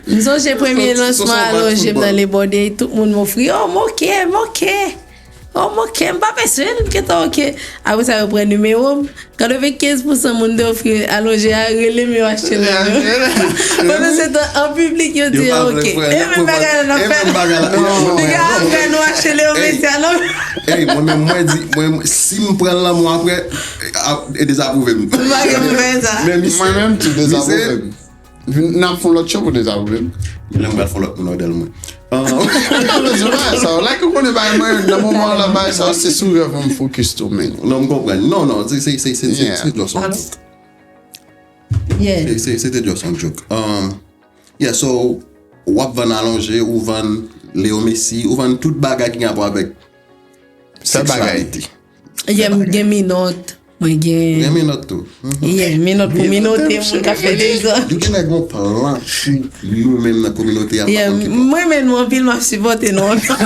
M sonje premye lansman alonje m nan Le Bordeaux, tout moun m ofri, oh, moke, moke. Oh, m oke, m pa bezwen l, gentan oke. Apre sa, yo pran nimewo m. Katrevenkenz pousan moun te ofri alonje a, rele m, yo achte l. Pandan se tan, an piblik, yo di, oke. E menm bagay la n ap fè. Piga apre nou achte Leo Messi a, non? Ey, mwen menm, mwen di, mwen, si m pran l nan mwen apre, e dezapwouve m. M pa gen pou fè sa. Men misye, mwen menm tou dezapwouve m. N ap fè yon lòt show pou dezapwouve m. Lè m pral fè yon lòt moun modèl mwen. Ah. Mwen se bagay sa, like ou konnen bagay mwen, nan moman la, bagay sa, se sou rèv mwen m focus tou, men. Non, m konprann. Non, non, se, se, se, se, se, se just on joke. Yeah. Se, se, se te just on joke. Um, yeah, so, w ap vann alonje, ou vann Leo Messi, ou vann tout bagay ki gen rapò avèk seksyalite. Yeah, m gen minòt. Mwen gen. Gen minòt tou. Yeah, minòt pou minote, moun k ap fè dezòd. Yo gen nèg yon plan pou nou menm nan kominote a. Yeah, m renmen nou anpil, m ap sipòte nou anpil.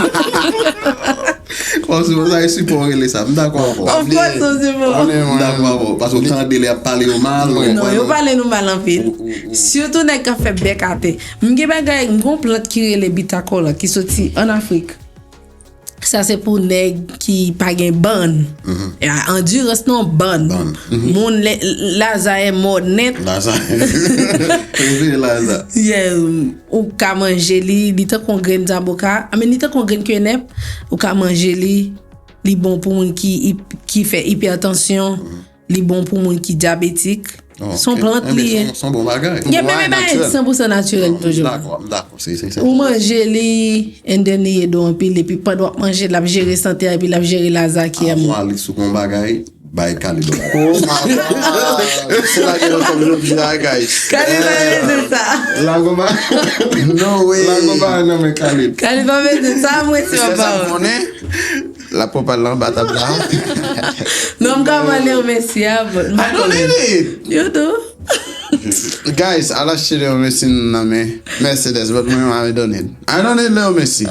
Kòmsi sa e sipò rele sa. M dakò avè w. Of course, se bon. M dakò avè w. Paske w tande lè y ap pale yo mal. Non, yo pale nou mal anpil. Sitou nèg k ap fè bèk atè. M gen bagay, m gen yon plant ki rele bitakòla ki soti ann Afrik. Sa se pou nèg ki pa gen bann. Andirans non, bann. Moun, Laza è mò nèt. Laza. Laza. Yeah, ou ka manje li, li tankou yon grenn zaboka. I mean, li tankou yon grenn kenèp. Ou ka manje li, li bon pou moun ki, ki fè ipètansyon. Li bon pou moun ki dyabetik. Se yon plant li ye. Se yon bon bagay. Gen menm bagay san pousan natirèl toujou. Ou manje li, and then li ede w anpil, epi pandan w ap manje, l ap jere sante a, epi l ap jere laza ki an ou. Avwa li sou yon bagay, bay Khalid yon bagay. Oh my God. Se la gen lòt kòm jodi a, guys. Khalid pa mete sa. Lagon ba. No way. Lagon ba nan men Khalid. Khalid pa mete sa, mwen se yon pawòl. L ap pran pal la anba tab la. Non, m ka pale yon Messi a, but m pa konnen. You do. Guys, al achte yon Messi nan men Mercedes, but mwen, I don't need. I don't need Leo Messi.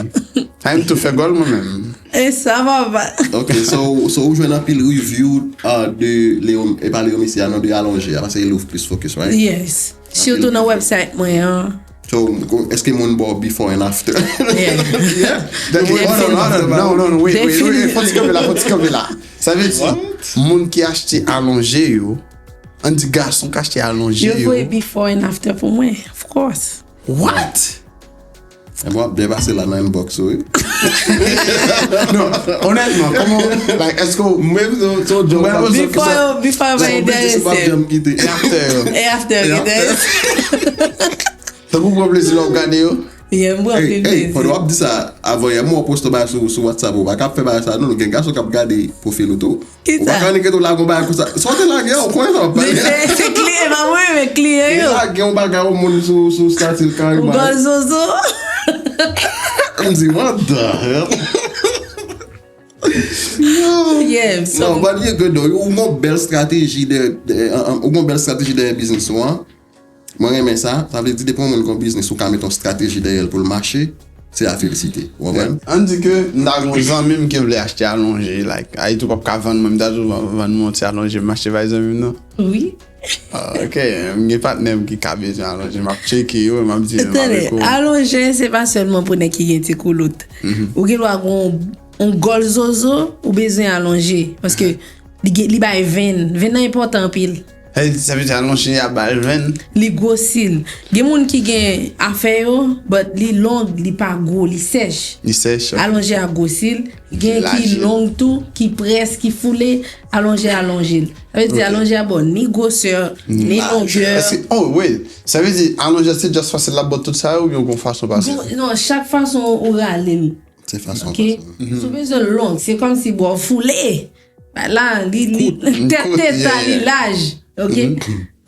I'm too fè gòl mwen menm. E sa, papa. Ok, so, so ou jwenn anpil review, uh, de Leo, e pa Leo Messi a, non, de alonje a, paske li plis focus, right? Yes. Sitou nan website mwen an. So, èske moun ba w before and after? Yeah. Non, non, non, wait, wait, wait, fò ti kanpe la, fò ti kanpe la. Sa vle di, moun ki achte alonje yo, ann di gason k achte alonje yo. Yo voye before and after pou mwen, of course. What? E bon, w ap byen pase la nan inbox ou, wi. Non, onètman, kòman, like, èske w... Mwen, se yon, se yon job. Before, before, se yon biznis ou p ap janm kite. E after yo. E after yo. Tankou w pran plezi lè w ap gade yo. Yeah, m pran plezi. Pandan w ap di sa, avan yè m wè w poste yon bagay sou, sou WhatsApp ou, pa ka ap fè bagay sa non, gen gason k ap gade pwofil ou tou. Ou pa ka annik tou lage yon bagay konsa. Sa w te lage a, ou konnen sa w ap pale. Men se, se kliyan, pa mwen, men kliyan yo. Ou lage yon bagay yon moun sou, sou stati l ka. Ou gòl zozo. M di, what the hell? Yeah, so. Non, but you good though. Ou gon bèl strateji de, de, ou gon bèl strateji dèyè biznis ou an. Mwen renmen sa. Sa vle di depi yon moun gon biznis ou ka met yon strateji dèyè l pou l mache, se a felisite. Ou konprann? Ann di ke m ta gon zanmi m ki vle achte alonje, like, Ayiti w p ap ka vann mwen, m ta toujou vann mwen yon ti alonje m achte bay zanmi m nan. Wi. Ah, ok, m gen patnè m ki ka bezwen alonje, m ap tcheke yo, m ap di menm avèk ou. Tande, alonje se pa sèlman pou nèg ki gen ti koulout. Ou gen dwa gon yon gòl zozo, ou bezwen alonje. Paske li gen, li bay venn. Venn nan enpòtan anpil. Sa vle di, sa vle di alonje a ba l venn. Li gwosi l. Gen moun ki gen afè yo, but li long, li pa gwo, li sèch. Li sèch, ok. Alonje a gwosi l. Gen ki long tou, ki près, ki foule, alonje a lonje l. Sa vle di alonje a ba w ni gwosè, ni longè. Èske, oh, wait. Sa vle di alonje a se just fasil l ap ba w tout sa yo, oubyen w gon fason pase? Non, chak fason ou rale l. Se fason, ok, fason. Si w bezwen l long, se kòmsi ba w foule. La, li, li, tèt, tèt sa, li laj. Ok?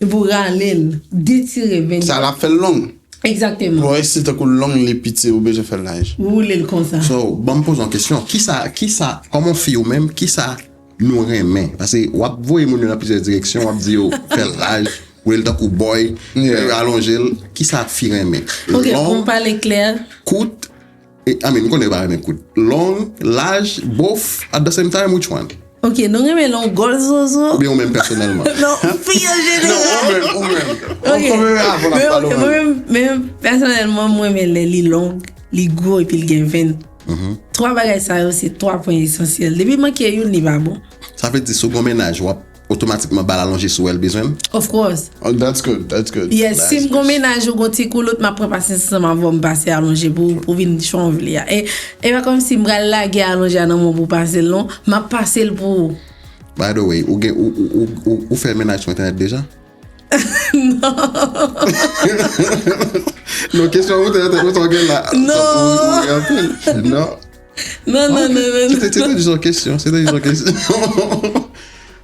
Epi w rale l, detire venn. Sa l ap fè l long. Egzakteman. Bon, e si tankou l long, li piti, ou bezwen fè l laj. Woule l konsa. So, ban m poze yon kesyon. Kisa, kisa, kòman fi ou menm, kisa nou renmen? Paske w ap voye moun yo nan plizyè direksyon, w ap di yo fè l laj, woule l tankou bòy, alonje l. Kisa fi renmen? Ok, pou m pale klè. Long, kout, E, I mean, m konnen w pa renmen kout. Long, laj, bof, at the same time, which one? Ok, nou renmen long gòl zozo. Oubyen ou menm pèsonèlman? Non, fi an jeneral. Non, ou menm, ou menm. Ok. Ou menm avan n ap pale ou menm. Mwen menm, men pèsonèlman, mwen renmen lè li long, li gwo epi l gen venn. Twa bagay sa yo se twa pwen esansyèl. Depi manke youn, li pa bon. Sa vle di, si w gen yon mennaj, w ap otomatikman ba l alonje si w wè l bezwen l? Of course. Oh, that's good. That's good. Yes, si m gon mennaj ou gon ti koulout, m ap pran pasyans ansanm avè w, m pase alonje pou ou, pou vin jan w vle a. E, e pa kòmsi m pral lage alonje a nan men w pou w pase l non, m ap pase l pou ou. By the way, ou gen ou, ou, ou, ou, ou fè mennaj sou entènèt deja? Non. Non, kesyon ou te ou te ou te gen la. Non. Ou, ou, ou, anpil. Non. Non, non, non, non. Se te se te jis yon kesyon. Se te jis yon kesyon.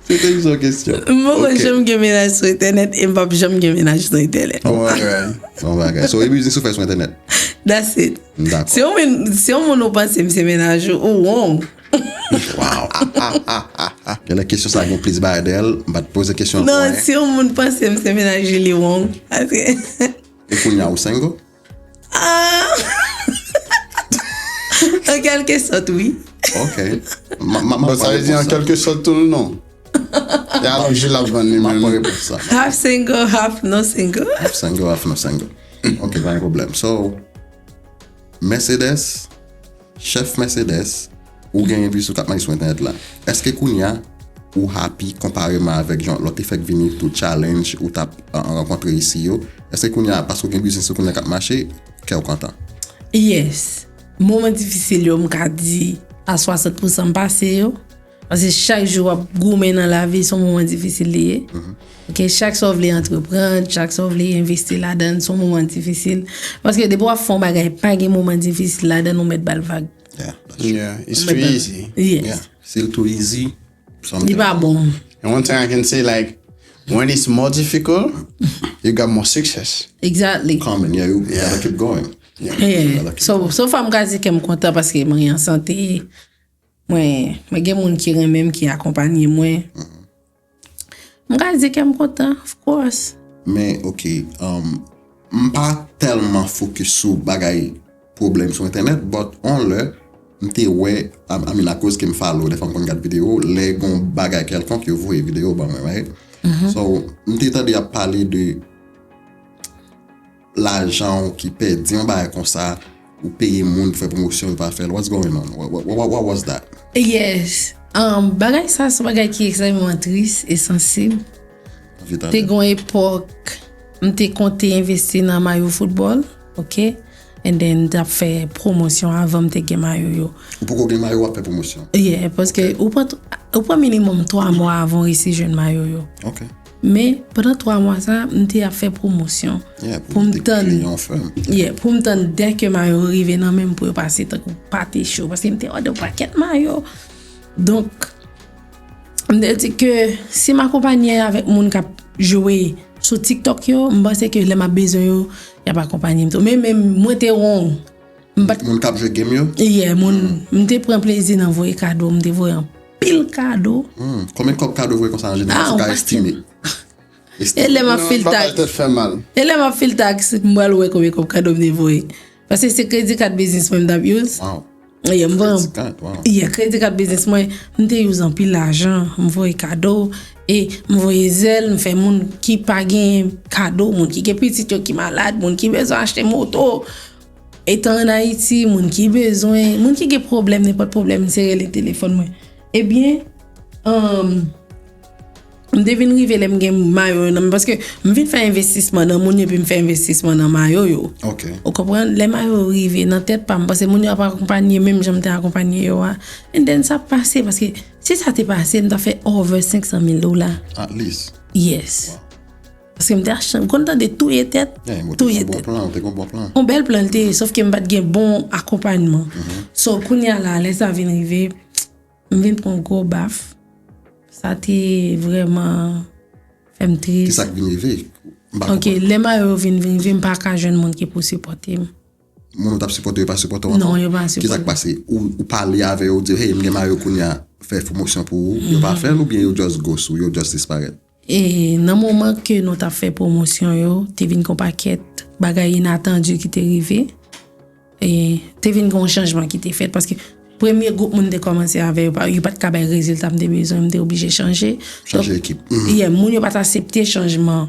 Se te jis yon kesyon. M poko janm gen mennaj sou entènèt e m p ap janm gen mennaj sou entènèt. Alright. Bon bagay. So, e biznis ou fè sou entènèt? That's it. Dakò. Si yon moun, si yon moun ou panse m se mennaj ou, ou wrong. Wow. Genlè kesyon sa gen plis bagay dèyè l, m pa t poze kesyon ankò. Non, si yon moun panse m se mennaj li, li wrong. Paske E kounye a ou single? Ah! An kèlke sòt, wi. Ok. Ma, ma, ma Bon, sa vle di an kèlke sòt tou l non. E alonje l ap vann li Ma menm. pran repons sa. Half single, half non single. Half single, half non single. Ok, pa gen pwoblèm. So, Mercedes, chèf Mercedes, ou genyen plis ou k ap mache sou entènèt la. Èske kounye a ou happy konpareman avèk jan lè w te fèk vini tout challenge ou t ap uh, rankontre isi yo? Èske kounye a, paske w gen biznis ou kounye a k ap mache, kè w kontan? Yes. Moman difisil yo, m ka di a swasant pousan m pase yo. Paske chak jou w ap goumen nan lavi, se yon moman difisil li ye. Ok, chak sa w vle antreprann, chak sa w vle envesti ladan, se yon moman difisil. Paske depi w ap fè yon bagay, pa gen moman difisil ladan, ou mèt ba l vag. Yeah, that's true. Yeah, it's too easy. Yes. Yeah. Si l too easy, Li pa bon. And one thing I can say, like, when it's more difficult, you got more success. Exactly. Common, yeah, you gotta keep going. Yeah. So, so far m ka di ke m kontan paske mwen an sante. Mwen, mwen gen moun ki renmen m, ki akonpanye mwen. M ka di ke m kontan, of course. Men, ok, um, m pa tèlman focus sou bagay pwoblèm sou entènèt, but on lè, m te wè, I, I mean, akoz ke m follow, dèfwa m konn gad videyo, lè gon bagay kèlkonk, yo voye videyo ban mwen, right? So, m te tande y ap pale de lajan w ki pèdi, yon bagay konsa, ou peye moun pou fè pwomosyon, yo pa fè l. What's going on? What, what, what, what was that? Yes. Um, bagay sa, se yon bagay ki ekstrèmman tris e sansib. Te gon epòk, m te konte envesti nan mayo foutbòl, ok? And then, m t ap fè pwomosyon avan m te gen mayo yo. Ou poko gen mayo, w ap fè pwomosyon? Yeah, paske ou pran, ou pran minimòm twa mwa avan w resi jwenn mayo yo. Ok. Men, pandan twa mwa sa, m te ap fè pwomosyon. Yeah, Pou m te tann. Kreye yon fèm. Yeah, pou m tann dèke mayo rive nan men m pou yo pase tankou pate cho. Paske m te òde yon pakèt mayo. Donk, m te di ke si m akonpanye avèk moun k ap jwe sou TikTok yo, m panse ke lè m ap bezwen yo, y ap akonpanye m tou. Men, men mwen te wrong. M pa t Moun k ap jwe game yo? Yeah, moun, m te pran plezi nan voye kado, m te voye anpil kado. Hmm. Konbyen kòb kado voye konsa an jeneral? Ah, Si w ka yon estime. E lè m ap Non, fil bagay tax. Tèt fè mal. E lè m ap fil tax, m pral wè konbyen kòb kado m te voye. Paske se kredi kat biznis mwen m t ap use. Wow. Yeah, m voye Kredi kat, wow. Yeah, kredi kat biznis mwen, m te use anpil lajan, m voye kado, e m voye zèl, m fè moun ki pa gen kado, moun ki gen pitit yo ki malad, moun ki bezwen achte moto, etan an Ayiti, moun ki bezwen, moun ki gen pwoblèm, nenpòt pwoblèm, se rele telefòn mwen. Ebyen, um, m te vin rive lè m gen mayo yo nan men, paske m vin fè envestisman nan moun yo, epi m fè envestisman nan mayo yo. Ok. Ou konprann? Lè mayo yo rive nan tèt pa m, paske moun yo ap akonpanye menm jan m te akonpanye yo a. And then sa pase, paske si sa te pase, m ta fè over senk san mil dola. At least. Yes. Paske m te achte, m konn tande touye tèt, Yeah, ou te touye gon bon tèt. Plan, ou te gon bon plan. Yon bèl plan l te ye, sòf ke m pa t gen bon akonpayman. So, kounye a la, lè sa vin rive, m vin pran yon gwo baf. Sa te vrèman fè m tris. Kisa k vin rive? M pa Ok, konprann. Lè mayo yo vin, vin rive, m pa ka jwenn moun ki pou sipòte m. Moun ou t ap sipòte yo pa sipòte w ankò? Non, yo pa Kisa k sipòte. Pase? Ou, ou pale avè yo, ou di, hey, m gen mayo kounye a, fè pwomosyon pou ou. Yo pa fè l oubyen yo just ghost ou, yo just disparèt? E nan moman ke nou t ap fè pwomosyon yo, te vin gon pakèt bagay inatandi ki te rive. E te vin gon chanjman ki te fèt, paske premye gwoup moun te kòmanse avè yo, pa- yo pa t ka bay rezilta m te bezwen, m te oblije chanje. Chanje Donk, ekip. Mhm. Yeah, moun yo pa t aksepte chanjman.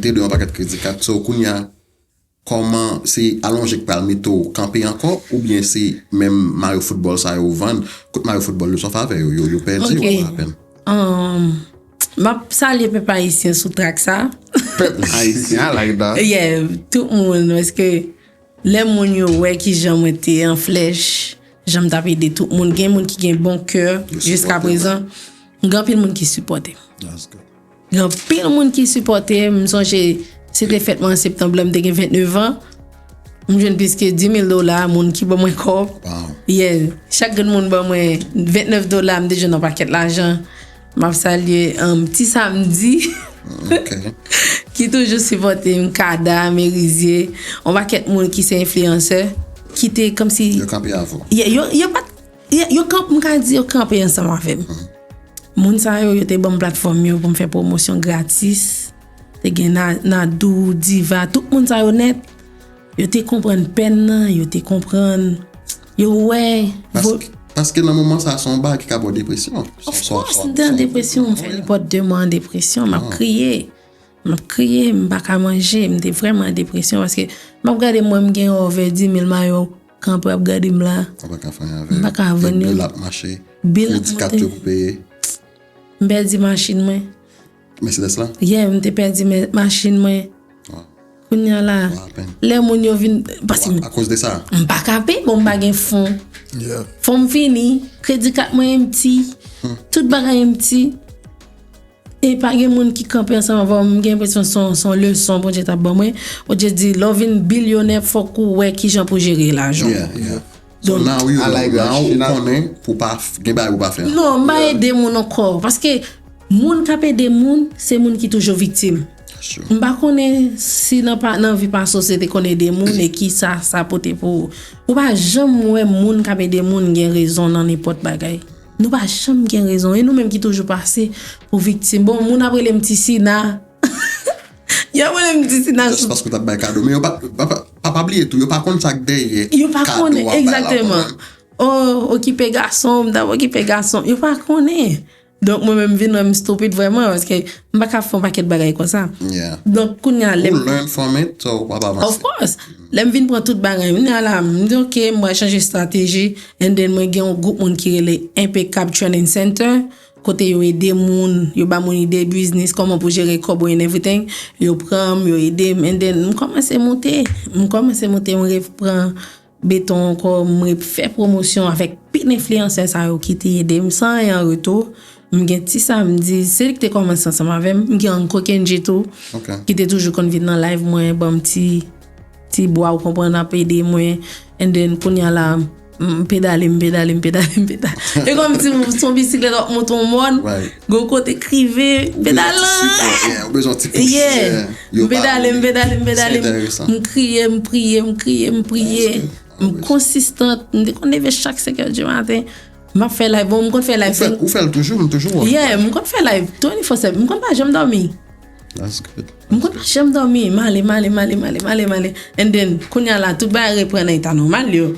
M te dwe yon pakèt kredi kat. So, kounye a, kòman, se alonje k pral mete w kanpe ankò, oubyen se menm mayo foutbòl sa yo vann, kout mayo foutbòl yo san favè, yo, yo, yo pèdi yo Ok. apèn. Um, m ap salye pèp ayisyen sou trak sa. Pèp ayisyen, I like that. Yeah, tout moun, paske Lè moun yo wè kijan mwen te an flèch, jan m t ap ede tout moun, gen moun ki gen bon kè jiska prezan. Gen anpil moun ki sipòte m. Gen anpil moun ki sipòte m. M sonje, se te fèt mwen an septanm, lè m te gen vennèf an. M jwenn plis ke dis mil dola, moun ki ban mwen kòb. Yeah. Chak grenn moun ban mwen vennèf dola, m te jwenn yon pakèt lajan. M ap salye, um, Ti Samdi, ki toujou sipòte m, Kada, Merizye, yon pakèt moun ki se enfliyansè, ki te kòmsi yo kanpe avè w. Yo, yo, yo pa t, yo, yo kanp-, m ka di yo kanpe ansanm avè m. Moun sa yo, yo te ban m platfòm yo pou m fè pwomosyon gratis. Te gen Na-, Nadou, Diva, tout moun sa yo nèt. Yo te konprann pèn nan, yo te konprann, yo wè. Paske, paske nan moman sa, se yon bagay ki ka ba w depresyon. Of course, m te an depresyon, m fè nenpòt de mwa an depresyon, m ap kriye. M ap kriye, m pa ka manje, m te vrèman an depresyon paske m ap gade mwen, m gen over dis mil mayo kanpe ap gade m la. Ou pa ka fè anyen avè l. M pa ka vann yo. Bil ap mache. Bil ap monte. Kredi kat yo pou peye. M pèdi machin mwen. Mercedes la? Yeah, m te pèdi mè-, machin mwen. Kounye a la, lè moun yo vin, paske m, akoz de sa, m pa ka peye, bon, m pa gen fon. Fon m fini, kredi kat mwen empty, tout bagay empty. E pa gen moun ki kanpe ansanm avè w. M gen enpresyon se yon, se yon leson Bondye t ap ban mwen. Bondye di, lè w vin bilyonè, fòk ou wè kijan pou jere lajan w. Yeah, yeah. So now you know, now ou konnen pou pa f-, gen bagay ou pa fè. Non, m pa ede moun ankò. Paske moun k ap ede moun, se moun ki toujou viktim. M pa konnen si nan pa, nan vi pase w se te konn ede moun e ki sa sa pote pou ou. Ou pa janm wè moun k ap ede moun gen rezon nan nenpòt bagay. Nou pa janm gen rezon. E nou menm ki toujou pase pou viktim. Bon, moun ap rele m Ti Sina. Yo ap rele m Ti Sina. Just paske w t ap bay kado. Men yo pa, pa, pa, pa, pa bliye tou, yo pa konn sa k dèyè kado w ap bay la, w konprann? Yo pa konnen, egzakteman. Oh, okipe gason, m t ap okipe gason. Yo pa konnen. Donk, mwen menm, m vin wè m stupid vrèman, paske m pa ka fè yon pakèt bagay konsa. Yeah. Donk, kounye a, lè m... Ou learn from it, so w ap avanse. Of course. Lè m vin pran tout bagay, kounye a la, m di, "Ok, m pral chanje estrateji." And then, mwen gen yon gwoup moun ki rele Impeccable Training Center, kote yo ede moun, yo ba moun ide biznis, kòman pou jere kòb ou and everything. Yo pran m, yo ede m, and then, m kòmanse moute. M kòmanse moute, m repran beton ankò, m ret fè pwomosyon avèk pil enfliyansè sa yo ki te ede m san anyen an retou. M gen Ti Samdi, se li ki te kòmanse ansanm avè m. M gen Uncle Kenji tou, ki te toujou konn vin nan live mwen, ban m ti, ti bwa, ou konprann, ap ede mwen. And then, kounye a la, m pedale, m pedale, m pedale, m pedale. E kòmsi se yon bisiklèt w ap monte yon mòn. Gon kote k rive, pedal lan. Ou bezwen ti sipò, yeah, ou bezwen ti push, yeah. M pedale, m pedale, m pedale. M kriye, m priye, m kriye, m priye. M konsistan, m te konn leve chak senk è di maten. M ap fè live, bon, m konn fè live. Ou fè, ou fè l toujou, m toujou wè. Yeah, m konn fè live twenty-four seven, m konn pa janm dòmi. That's good. M konn pa janm dòmi, m ale, m ale, m ale, m ale, m ale, m ale. And then, kounye a la, tout bagay reprann nan eta nòmal yo.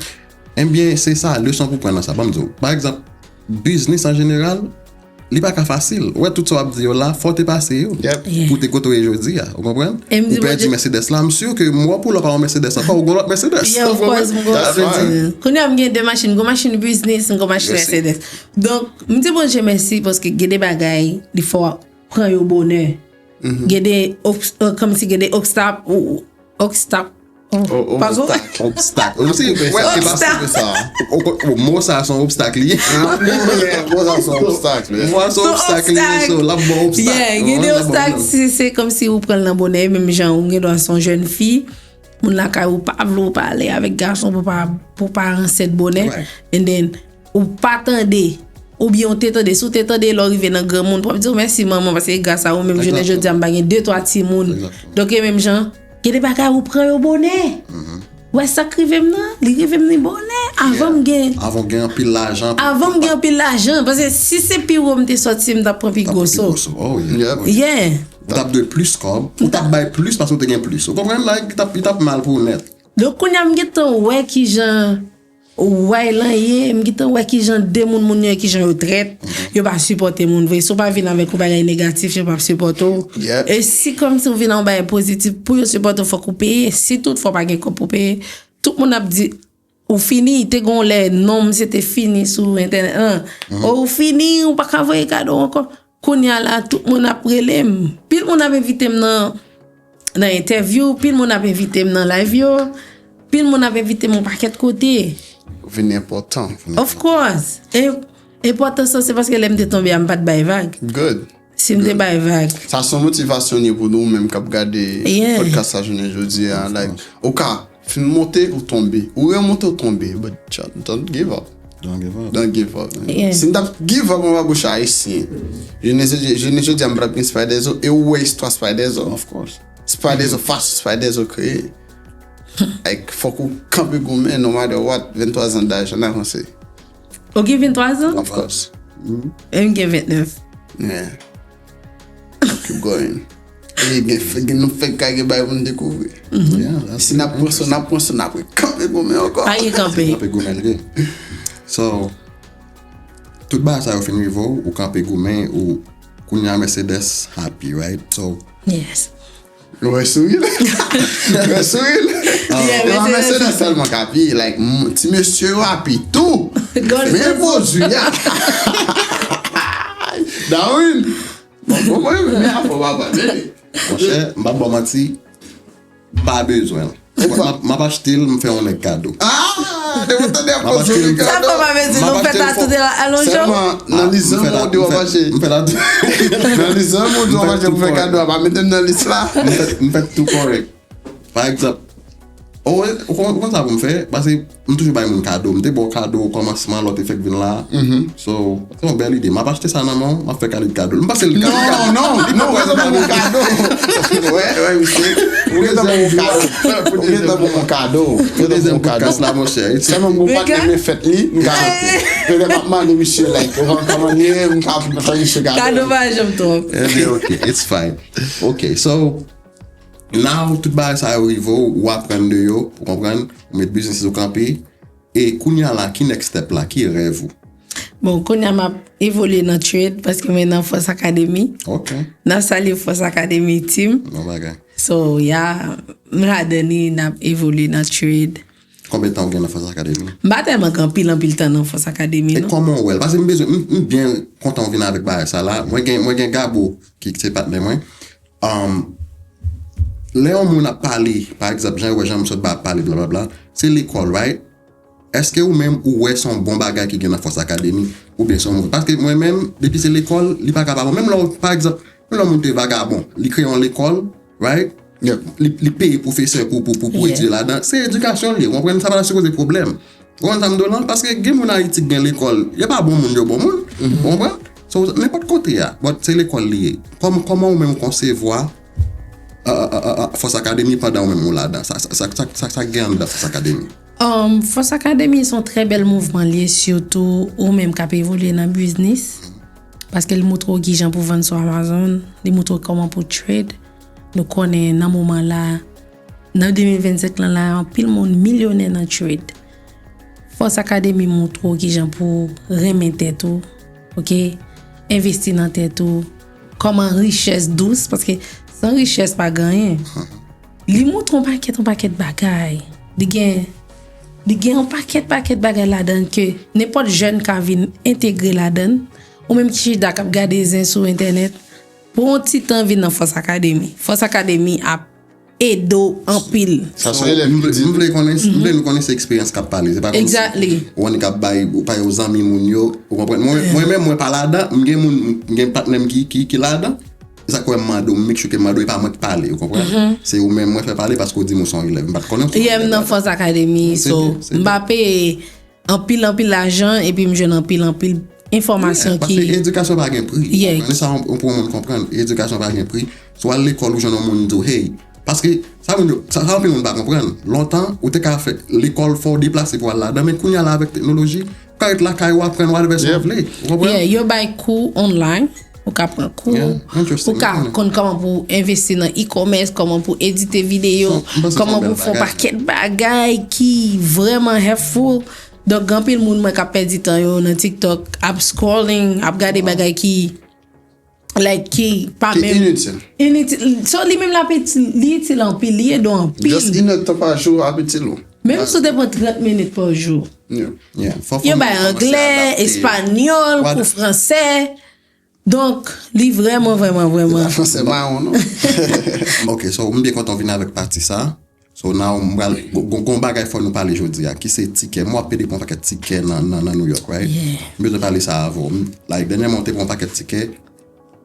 Ebyen, se sa, leson pou pran nan sa. Ban m di w. Pa egzanp, biznis an jeneral, li pa ka fasil. Ou wè tout sa w ap di yo la, fò w te pase yo pou w te kote w ye jodi a. Ou konprann? Ou pèdi Mercedes la, m si ke m wè w pull up a yon Mercedes ankò, ou gon lòt Mercedes. Yeah, of course, m gon lòt Mercedes. Kounye a m gen de machin, m gon machin biznis, m gon machin Mercedes. Donk, m di Bondye mèsi paske gen de bagay, li fò pran yo bonè. Gen de obs-, euh, kòmsi gen de obstak, ou, obstak. Obstak. Obstak. Obstak. Mo sa se yon obstak li ye. Mo sa se yon obstak li ye, so l ap ba w obstak. Yeah, gen de obstak, se, se kòmsi ou pran l nan bonè, menm jan ou gen dwa se yon jèn fi, moun lakay ou pa vle ou pale avèk gason pou pa, pou pa ansent bonè. And then, ou pa tande, oubyen ou te tande, si w te tande lè w rive nan granmoun, w ap di, "Oh, mèsi, manman, paske se gras a ou menm jounen jodi a, m pa gen de, twa timoun." Donk, e menm jan, gen de bagay ou pran yo bonè. Ou wè sa k rive m nan? Li rive m ni bonè. Avan m gen... Avan w gen anpil lajan. Avan m gen anpil lajan. Paske si se pi wo m te sòti, m t ap pran pi gwo so. Yeah. Ou t ap dwe plis kòb. Ou t ap bay plis paske w te gen plis. Ou konprann la, li t ap, li t ap mal pou ou nèt. Donk, kounye a, m gentan wè kijan Way lan ye, m gentan wè kijan de moun, moun yo, kijan yo trèt, yo pa sipòte moun vre. Si w pa vin avèk yon bagay negatif, yo p ap sipòte w. E si kòmsi w vin ak yon bagay pozitif pou yo sipòte w, fòk ou peye. Si toutfwa w pa gen kòb pou peye, tout moun ap di, ou fini, te gen yon lè, non m se te fini sou entènèt lan. O, ou fini, ou pa ka voye kado ankò. Kounye a la, tout moun ap rele m. Pil moun ap envite m nan, nan entèvyou, pil moun ap envite m nan live yo. Anpil moun ap envite m yon pakèt kote. Vin enpòtan. Of course. E enpòtans lan se paske lè m te tonbe a, m pa t bay vag. Good. Si m te bay vag. Sa se yon motivasyon li pou nou menm k ap gade Yeah. podcast sa jounen jodi a. Like, ou ka fin monte ou tonbe. Ou remonte ou tonbe. But don't give up. Don't give up. Don't give up. Man. Yeah. Si m t ap give up anba bouch ayisyen, jounen jodi, jounen jodi a m pa t ap gen Spiderzo e ou wè istwa Spiderzo. Of course. Spiderzo fason Spiderzo kreye. Like, fòk ou kanpe goumen no matter what, venntwa zan daj, ann avanse. Ou gen venntwa zan? Of course. E m gen ventnèf. Yeah. Keep going. E gen, gen nou fèk ka gen bay pou n dekouvri. Yeah, that's Si n ap pran sou, n ap pran sou, n ap kanpe goumen ankò. Pa gen kanpe. Kanpe goumen liye. So, tout bagay sa yo fin rive w, ou kanpe goumen, ou kounye a Mercedes happy, right? So, Yes. Ou wè souri la. Ou wè souri la. Yeah, E pa Mercedes. Mercedes sèlman k happy, like, m- ti mesye yo happy tou. God Men bless. Pwodui a. Darwin. Bon, bon, mwen, men apò papa, men. monchè, m pa ba w manti, m pa bezwen l. M ap- m ap achte l, m fè yon nèg kado. Ah, de mwen tande ap Mwen poze pa yon Sa kado. fò pa vezi nou Mwen fè pa ta tout alonj yo. Sèlman, nan lizan M fè mwen la- ou di w m fè- apache. M fè la- Nan lizan mwen ou di w m fè apache tout pou fè kòrèk. kado a, pa mete m nan lis la. M fè- m fè tout kòrèk. Pa egzanp, ou ou konn ou konn sa pou m fè? Paske m toujou bay moun kado. M te ba w kado o kòmansman lè w te fèk vin la. So, se yon bèl ide. M ap achte sa nan men w, m ap fè Khalid kado. M panse l Non, non, non, ou gentan ban m yon kado. Wè, wè, misye. Ou gentan ban m yon kado. Ou gentan ban m yon kado. Ou gentan ban m yon kado. Podcast la, monchè. Sèlman m gon patnè men fèt li, m ka. Petèt m ap mande misye, like, kòman, kòman li ye, m ka fè misye kado. Kado pa janm twòp. Ebyen, ok, it's fine. Ok, so, now, tout bagay sa yo rive w, ou aprann de yo, ou konprann, ou met biznis ou kanpe, e kounye a la, ki next step la, ki rèv ou? Bon, kounye a m ap evolye nan trade paske mwen nan Force Academy. Ok. N ap salye Force Academy team. Bon bagay. So, yeah, m ladan li, n ap evolye nan trade. Konbyen tan ou gen nan Force Academy? M pa tèlman gen anpil, anpil tan nan Force Academy, E non. Kòman ou wè l? Paske m bezwen, m, m byen kontan w vin avèk bagay sa la. Mwen gen, mwen gen Gabo, ki se patnè mwen. Um, lè yon moun ap pale, pa egzanp, jan yo wè jan m sot ba ap pale, blablabla, se lekòl, right? Èske ou menm ou wè se yon bon bagay ki gen nan Force Academy? Oubyen se yon move? Paske mwen menm, depi se lekòl, li pa ka pa bon. Menm lè, w- pa egzanp, menm lè yon moun te vagabon, li kreye yon lekòl, right? Yep. Li, li peye pwofesè pou, pou, pou, pou Yeah. etidye ladan. Se edikasyon li ye, ou konprann? Sa pa ta sipoze pwoblèm. Ou konprann sa m di w lan? Paske gen moun Ayiti ki gen lekòl, yo pa bon moun, yo bon moun. Ou konprann? So, nenpòt kote a, but se lekòl li ye. Kòm, kòman ou menm ou konsevwa uh, uh, uh, uh, Force Academy pandan ou menm ou ladan? Sa, sa, sa, sa, sa, sa gen anndan Force Academy? Um, Force Academy se yon trè bèl mouvman li ye, sitou ou menm k ap evolye nan biznis. Paske li montre w kijan pou vann sou Amazon, li montre w kòman pou trade. Nou konnen nan moman la, nan de mil vennsenk lan la, anpil moun milyonè nan trade. Force Academy montre w kijan pou renmen tèt ou, ok? Envesti nan tèt ou. Kòman richès dous, paske san richès pa gen anyen. Li montre yon pakèt, yon pakèt bagay. Li gen, li gen yon pakèt, pakèt bagay ladan ke nenpòt jèn ka vin entegre ladan. Ou menm ki chita k ap gade zen sou entènèt, pou yon ti tan vin nan Force Academy. Force Academy ap ede w anpil. Sa se yon elèv M ki vle di. M vle konnen, m vle nou konnen se eksperyans k ap pale. Se pa kòmsi Exactly. ou annik ap bay, ou bay zanmi moun yo, ou konprann? Mwen, mwen menm, mwen pa ladan, m gen moun, m gen patnè m ki, ki, ki ladan. Sa k wè m mande w, m make sure ke m mande w, e pa mwen k pale, ou konprann? Se ou menm mwen fè pale paske w di m ou se yon elèv. M pa t konnen w se yon Yeah, m elèv nan ladan. Force Academy, Se so, byen, se m pa byen. Peye anpil, anpil lajan, epi m jwenn anpil, anpil enfòmasyon Paske ki edikasyon pa gen pri. Yeah. Men sa, yon, yon pou moun konprann. Edikasyon pa gen pri. Si w al lekòl, ou jwenn yon moun di w, hey. Paske sa moun yo, sa, sa anpil moun pa konprann. Lontan, ou te ka fè lekòl, fò w deplase pou w al ladan. Men kounye a la, avèk teknoloji, ou ka ret lakay ou aprann whatever sa w Yep. vle. Ou konprann? Yeah, yo bay kou online. Ou ka pran kou. Yeah, interesting. Ou ka Mwen konnen. Konn kòman pou envesti nan e-commerce, kòman pou edite videyo, Bon, m panse se kòman yon pou bèl fè yon bagay. Pakèt bagay ki vrèman helpful. Donk, gen anpil moun mwen k ap pèdi tan yo nan TikTok, ap scrolling, ap gade bagay ki, like, ki pa Ki menm initil. Initil. So, li menm l ap itil, li itil anpil, li ede w anpil. Just inèdtan pa jou ap itil ou. Menm si w te pran trant minit pa jou. Yeah. Yeah, fò, fò Yo moun bay kòmanse anglè, adapte. espanyòl, What- kou fransè. Donk, li vrèman, vrèman, vrèman. Fransè mawon, non? Ok, so m byen kontan w vin avèk pati sa. So now, m pral, gon, gon, gon bagay fò nou pale jodi a, ki se tikè. Mwen ap pede pran pakèt tikè nan, nan, nan New York, right? Yeah. M bezwen pale sa avè w. M- Like, dènyèman, mwen te pran pakèt tikè,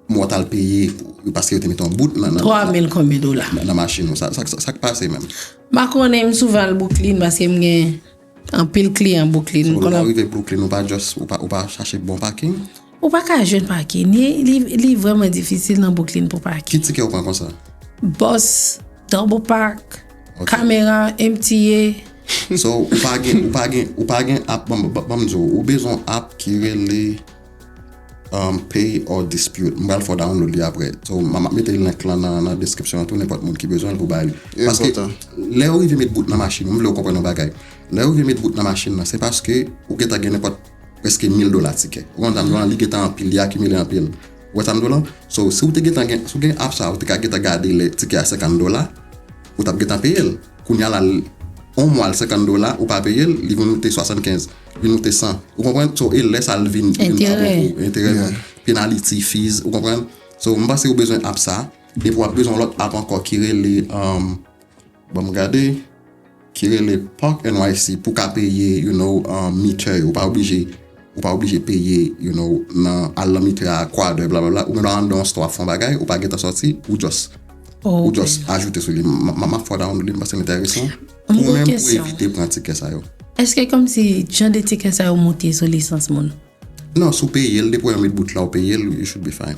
mwen t al peye, pou- paske yo te mete yon bout nan, nan, Twa mil konbyen dola? nan, nan machin ou. Sa, sa, sa, sa k pase menm? M pa konnen, m souvan al Brooklyn paske m gen anpil kliyan Brooklyn. So, Konnen- lè w rive Brooklyn, ou pa just, ou pa, ou pa chache bon parking? Ou pa ka jwenn parking. Li, li, li vrèman difisil nan Brooklyn pou parking. Ki tikè ou pran konsa? Bus, double park, Ok. Kamera, M T A. So, ou pa gen, ou pa gen, ou pa gen app, ban, ban, ban m di w, ou bezwen app ki rele um, Pay or Dispute. M pral fè w download li apre. So, m ap mete link lan nan, nan description an tou, nenpòt moun ki bezwen l pou bay li. Paske Enpòtan. Lè ou rive met bout nan machin, m vle w konprann yon bagay. Lè ou rive met bout nan machin nan, se paske ou gentan gen nenpòt prèske mil dola tikè. Ou konprann sa m di w lan, li gentan anpil, li akimile anpil. Ou wè sa m di w lan? So, si ou te gentan gen, si ou gen app sa, ou te ka gentan gade lè tikè a senkant dola, ou t ap gentan peye l. Kounye a la, l- yon mwa l senkant dola, ou pa peye l, li vin moute swasannkenz, vin moute san. Ou konprann? So, e lè sa l vin, vin pa bon Enterè. Pou ou. Enterè, penalty, fees, ou konprann? So, m panse ou bezwen app sa, epi w ap bezwen yon lòt app ankò ki rele, um, ban m gade, ki rele Park N Y C pou ka peye, you know, um, meter yo. Ou pa oblije, ou pa oblije peye, you know, nan al nan meter a, kwadè, blablabla. Ou gen dwa anndan yon store ap fè yon bagay, ou pa gentan sòti, ou just, Oh, ou just ajoute sou li. M- m- M ap fè w download li, m panse l enteresan. Yon Ou bon menm pou kesyon. Evite pran tikè sa yo. Èske kòmsi jan de tikè sa yo monte sou lisans moun? Non, si w peye l, depi w met bout la, ou peye l, you should be fine.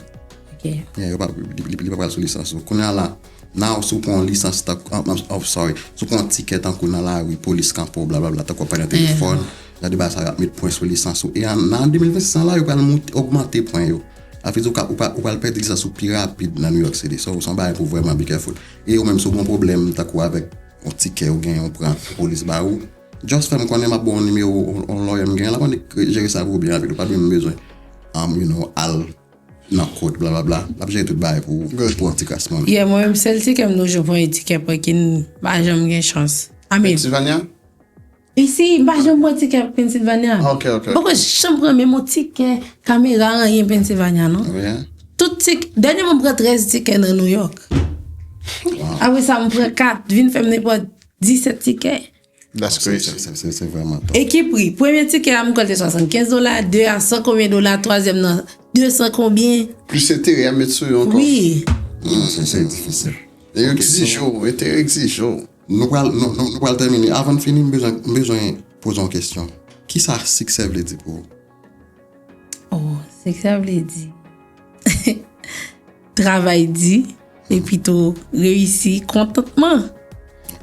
Ok. Yeah, yo pa, li, li, li pa pral sou lisans ou. Kounye a la, now, si w pran yon lisans, tank- oh, oh, sorry, si w pran yon tikè tankou nan lari, polis kanpe w, blablabla, tankou w ap pale nan telefòn, jan de bagay sa yo ap met pwen sou lisans ou. E an, nan de mil vennsis an la, yo pral monte, ogmante pwen yo. Sa vle di ou ka, ou pa, ou pral pèdi lisans ou pi rapid nan New York City. So, se yon bagay pou vrèman be careful. E ou menm, si w gen yon pwoblèm, tankou avèk yon tikè ou gen, ou pran polis ba ou, just fè m konnen, m ap ba w nimewo yon lawyer m gen, l ap annik jere sa pou ou byen rapid. Ou pa menm bezwen, um, you know, al nan court, blablabla. L ap jere tout bagay pou ou, pou yon ti kras money. Yeah, mwen menm sèl tikè m toujou pran e tikè parking, m pa janm gen chans. I mean, Pennsylvania? Isi, m pa janm pran tikè Pennsylvania. Ok, ok, ok. Poko janm pran menm yon tikè kamera anyen Pennsylvania, non? Yeah. Tout tik, dènyèman m pran trèz tikè nan New York. Apre sa, m pran kat, vin fè m nenpòt disèt tikè. That's Se crazy. se- se- se- se vrèman top. E ki pri? Premye tikè a, m kòlte swasannkenz dola, de a san konbyen dola, twazyèm nan de san konbyen. Plis enterè a met sou yo ankò. Wi. Non, se se difisil. E yo egzije w, enterè egzije w. Nou pral, nou, nou, nou pral tèmine. Avan n fini, m bezwen, m bezwen poze yon kesyon. Kisa siksè vle di pou ou? Oh, se sa vle di. Travay di, epi tou reyisi kontantman.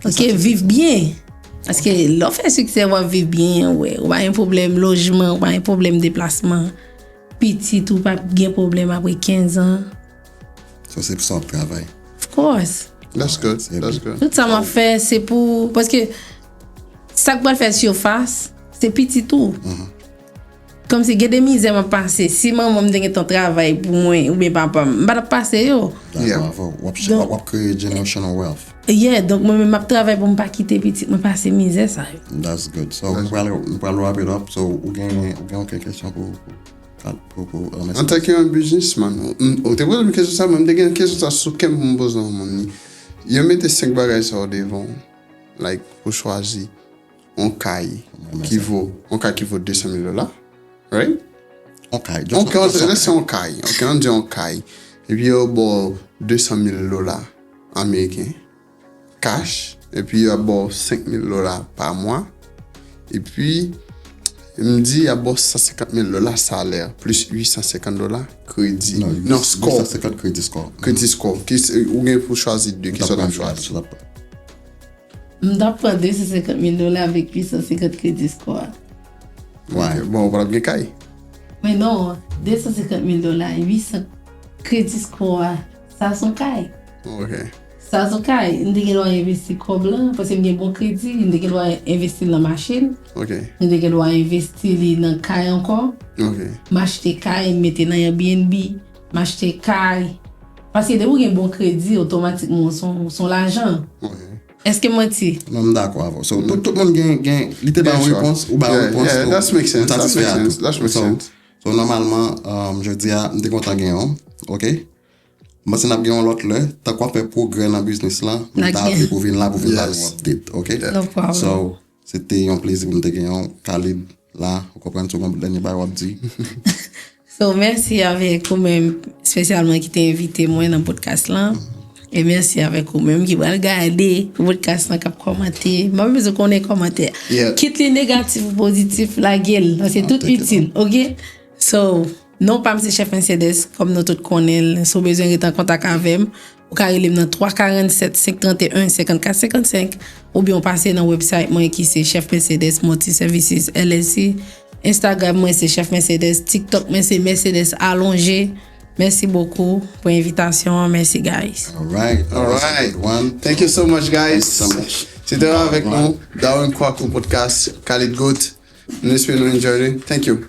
Ok, viv byen. Paske lè w fè siksè, w ap viv byen, wè. Ou pa gen pwoblèm lojman, ou pa gen pwoblèm deplasman. Pitit ou p ap gen pwoblèm apre kenz an. So, se pou sa w ap travay. Of course. That's good. Se That's byen. Good. Tout sa m ap fè, se pou, paske sa k pral fè sifas, se pitit ou. Kòmsi gen de mizè m ap pase, si manman m te gentan travay pou mwen, oubyen papa m, m pa t ap pase yo. Dakò Yeah. avè w. W ap, Donk- w ap kreye generational wealth. Yeah, donk mwen menm m ap travay pou m pa kite pitit mwen pase mizè sa yo. That's good. So, nou pral, nou pral wrap it up. So, ou gen, ou gen okenn kesyon pou, pou, pou, pou, euh, Antanke yon biznisman, ou, ou te poze m kesyon sa, mwen m te gen kesyon sa sou kè m pou m poze yon moun li. Yo mete senk bagay sa yo devan w, like, pou chwazi yon kay ki vo, yon kay ki vo de san mil dola, right? On kay. Ok, on, lè se yon kay. Ok, ann di yon kay. Epi yo ba w de san mil dola ameriken, cash, epi yo ap ba w senk mil dola pa mwa. Epi, m di y ap ba w san senkant mil dola salè, plis uit san senkant dola kredi. Non, score. Uit san senkant kredi score. Kredi score. Ki se- ou gen pou chwazi de, ki sa w t ap chwazi? M t ap pran de san senkant mil dola avèk uit san senkant kredi score a. Why? Bon, ou pa t ap gen kay. Men non, de san senkant mil dola, uit san kredi score a, sa s on kay. Ok. Sa s on kay. M te gen dwa envesti kòb lan, paske m gen bon kredi, m te gen dwa envesti l nan machin, Ok. m te gen dwa envesti li nan kay ankò. Ok. M achte kay, m mete nan Airbnb, m achte kay. Paske depi w gen bon kredi, otomatikman w s on, w s on lajan. Ok. Èske m manti? Non, m dakò avè w. So, tout, tout moun gen, gen, li te ba yon repons, ou ba yon repons. Yeah, that makes sense. That makes sense. That makes sense. So, nòmalman, um, jodi a, m te kontan gen yon, ok? M panse n ap gen yon lòt lè, tank w ap fè pwogrè nan biznis lan, m ta aple pou vin la pou vin ba nou update, ok? No problem. So, se te yon plezi pou m te gen yon Khalid la, ou konprann, sou yon dènye bagay w ap di. So, mèsi avèk ou menm, espesyalman ki te envite mwen nan podcast lan. E mèsi avèk ou menm ki pral gade podcast lan, k ap kòmante. Mwen bezwen konnen kòmantè. Yeah. Kit li negatif ou pozitif, lage l. Paske tout itil, ok? So, non pa m se Chèf Mercedes, kòm nou tout konnen l. Si w bezwen rete an kontak avè m, ou ka rele m nan twa karannsèt, senk trannteyen, senkannkat senkannsenk, oubyen w pase nan website mwen ki se Chef Mercedes Multi Services L L C. Instagram mwen se Chef Mercedes, TikTok mwen se Mercedes Alonje. Mèsi bokou pou envitasyon an. Mèsi, guys. Alright. Alright. One. Thank you so much, guys. Thank you so much. Se te avèk nou, Darwin Kwaku Podcast, Khalid Goat. Nou espere nou enjoy li. Thank you.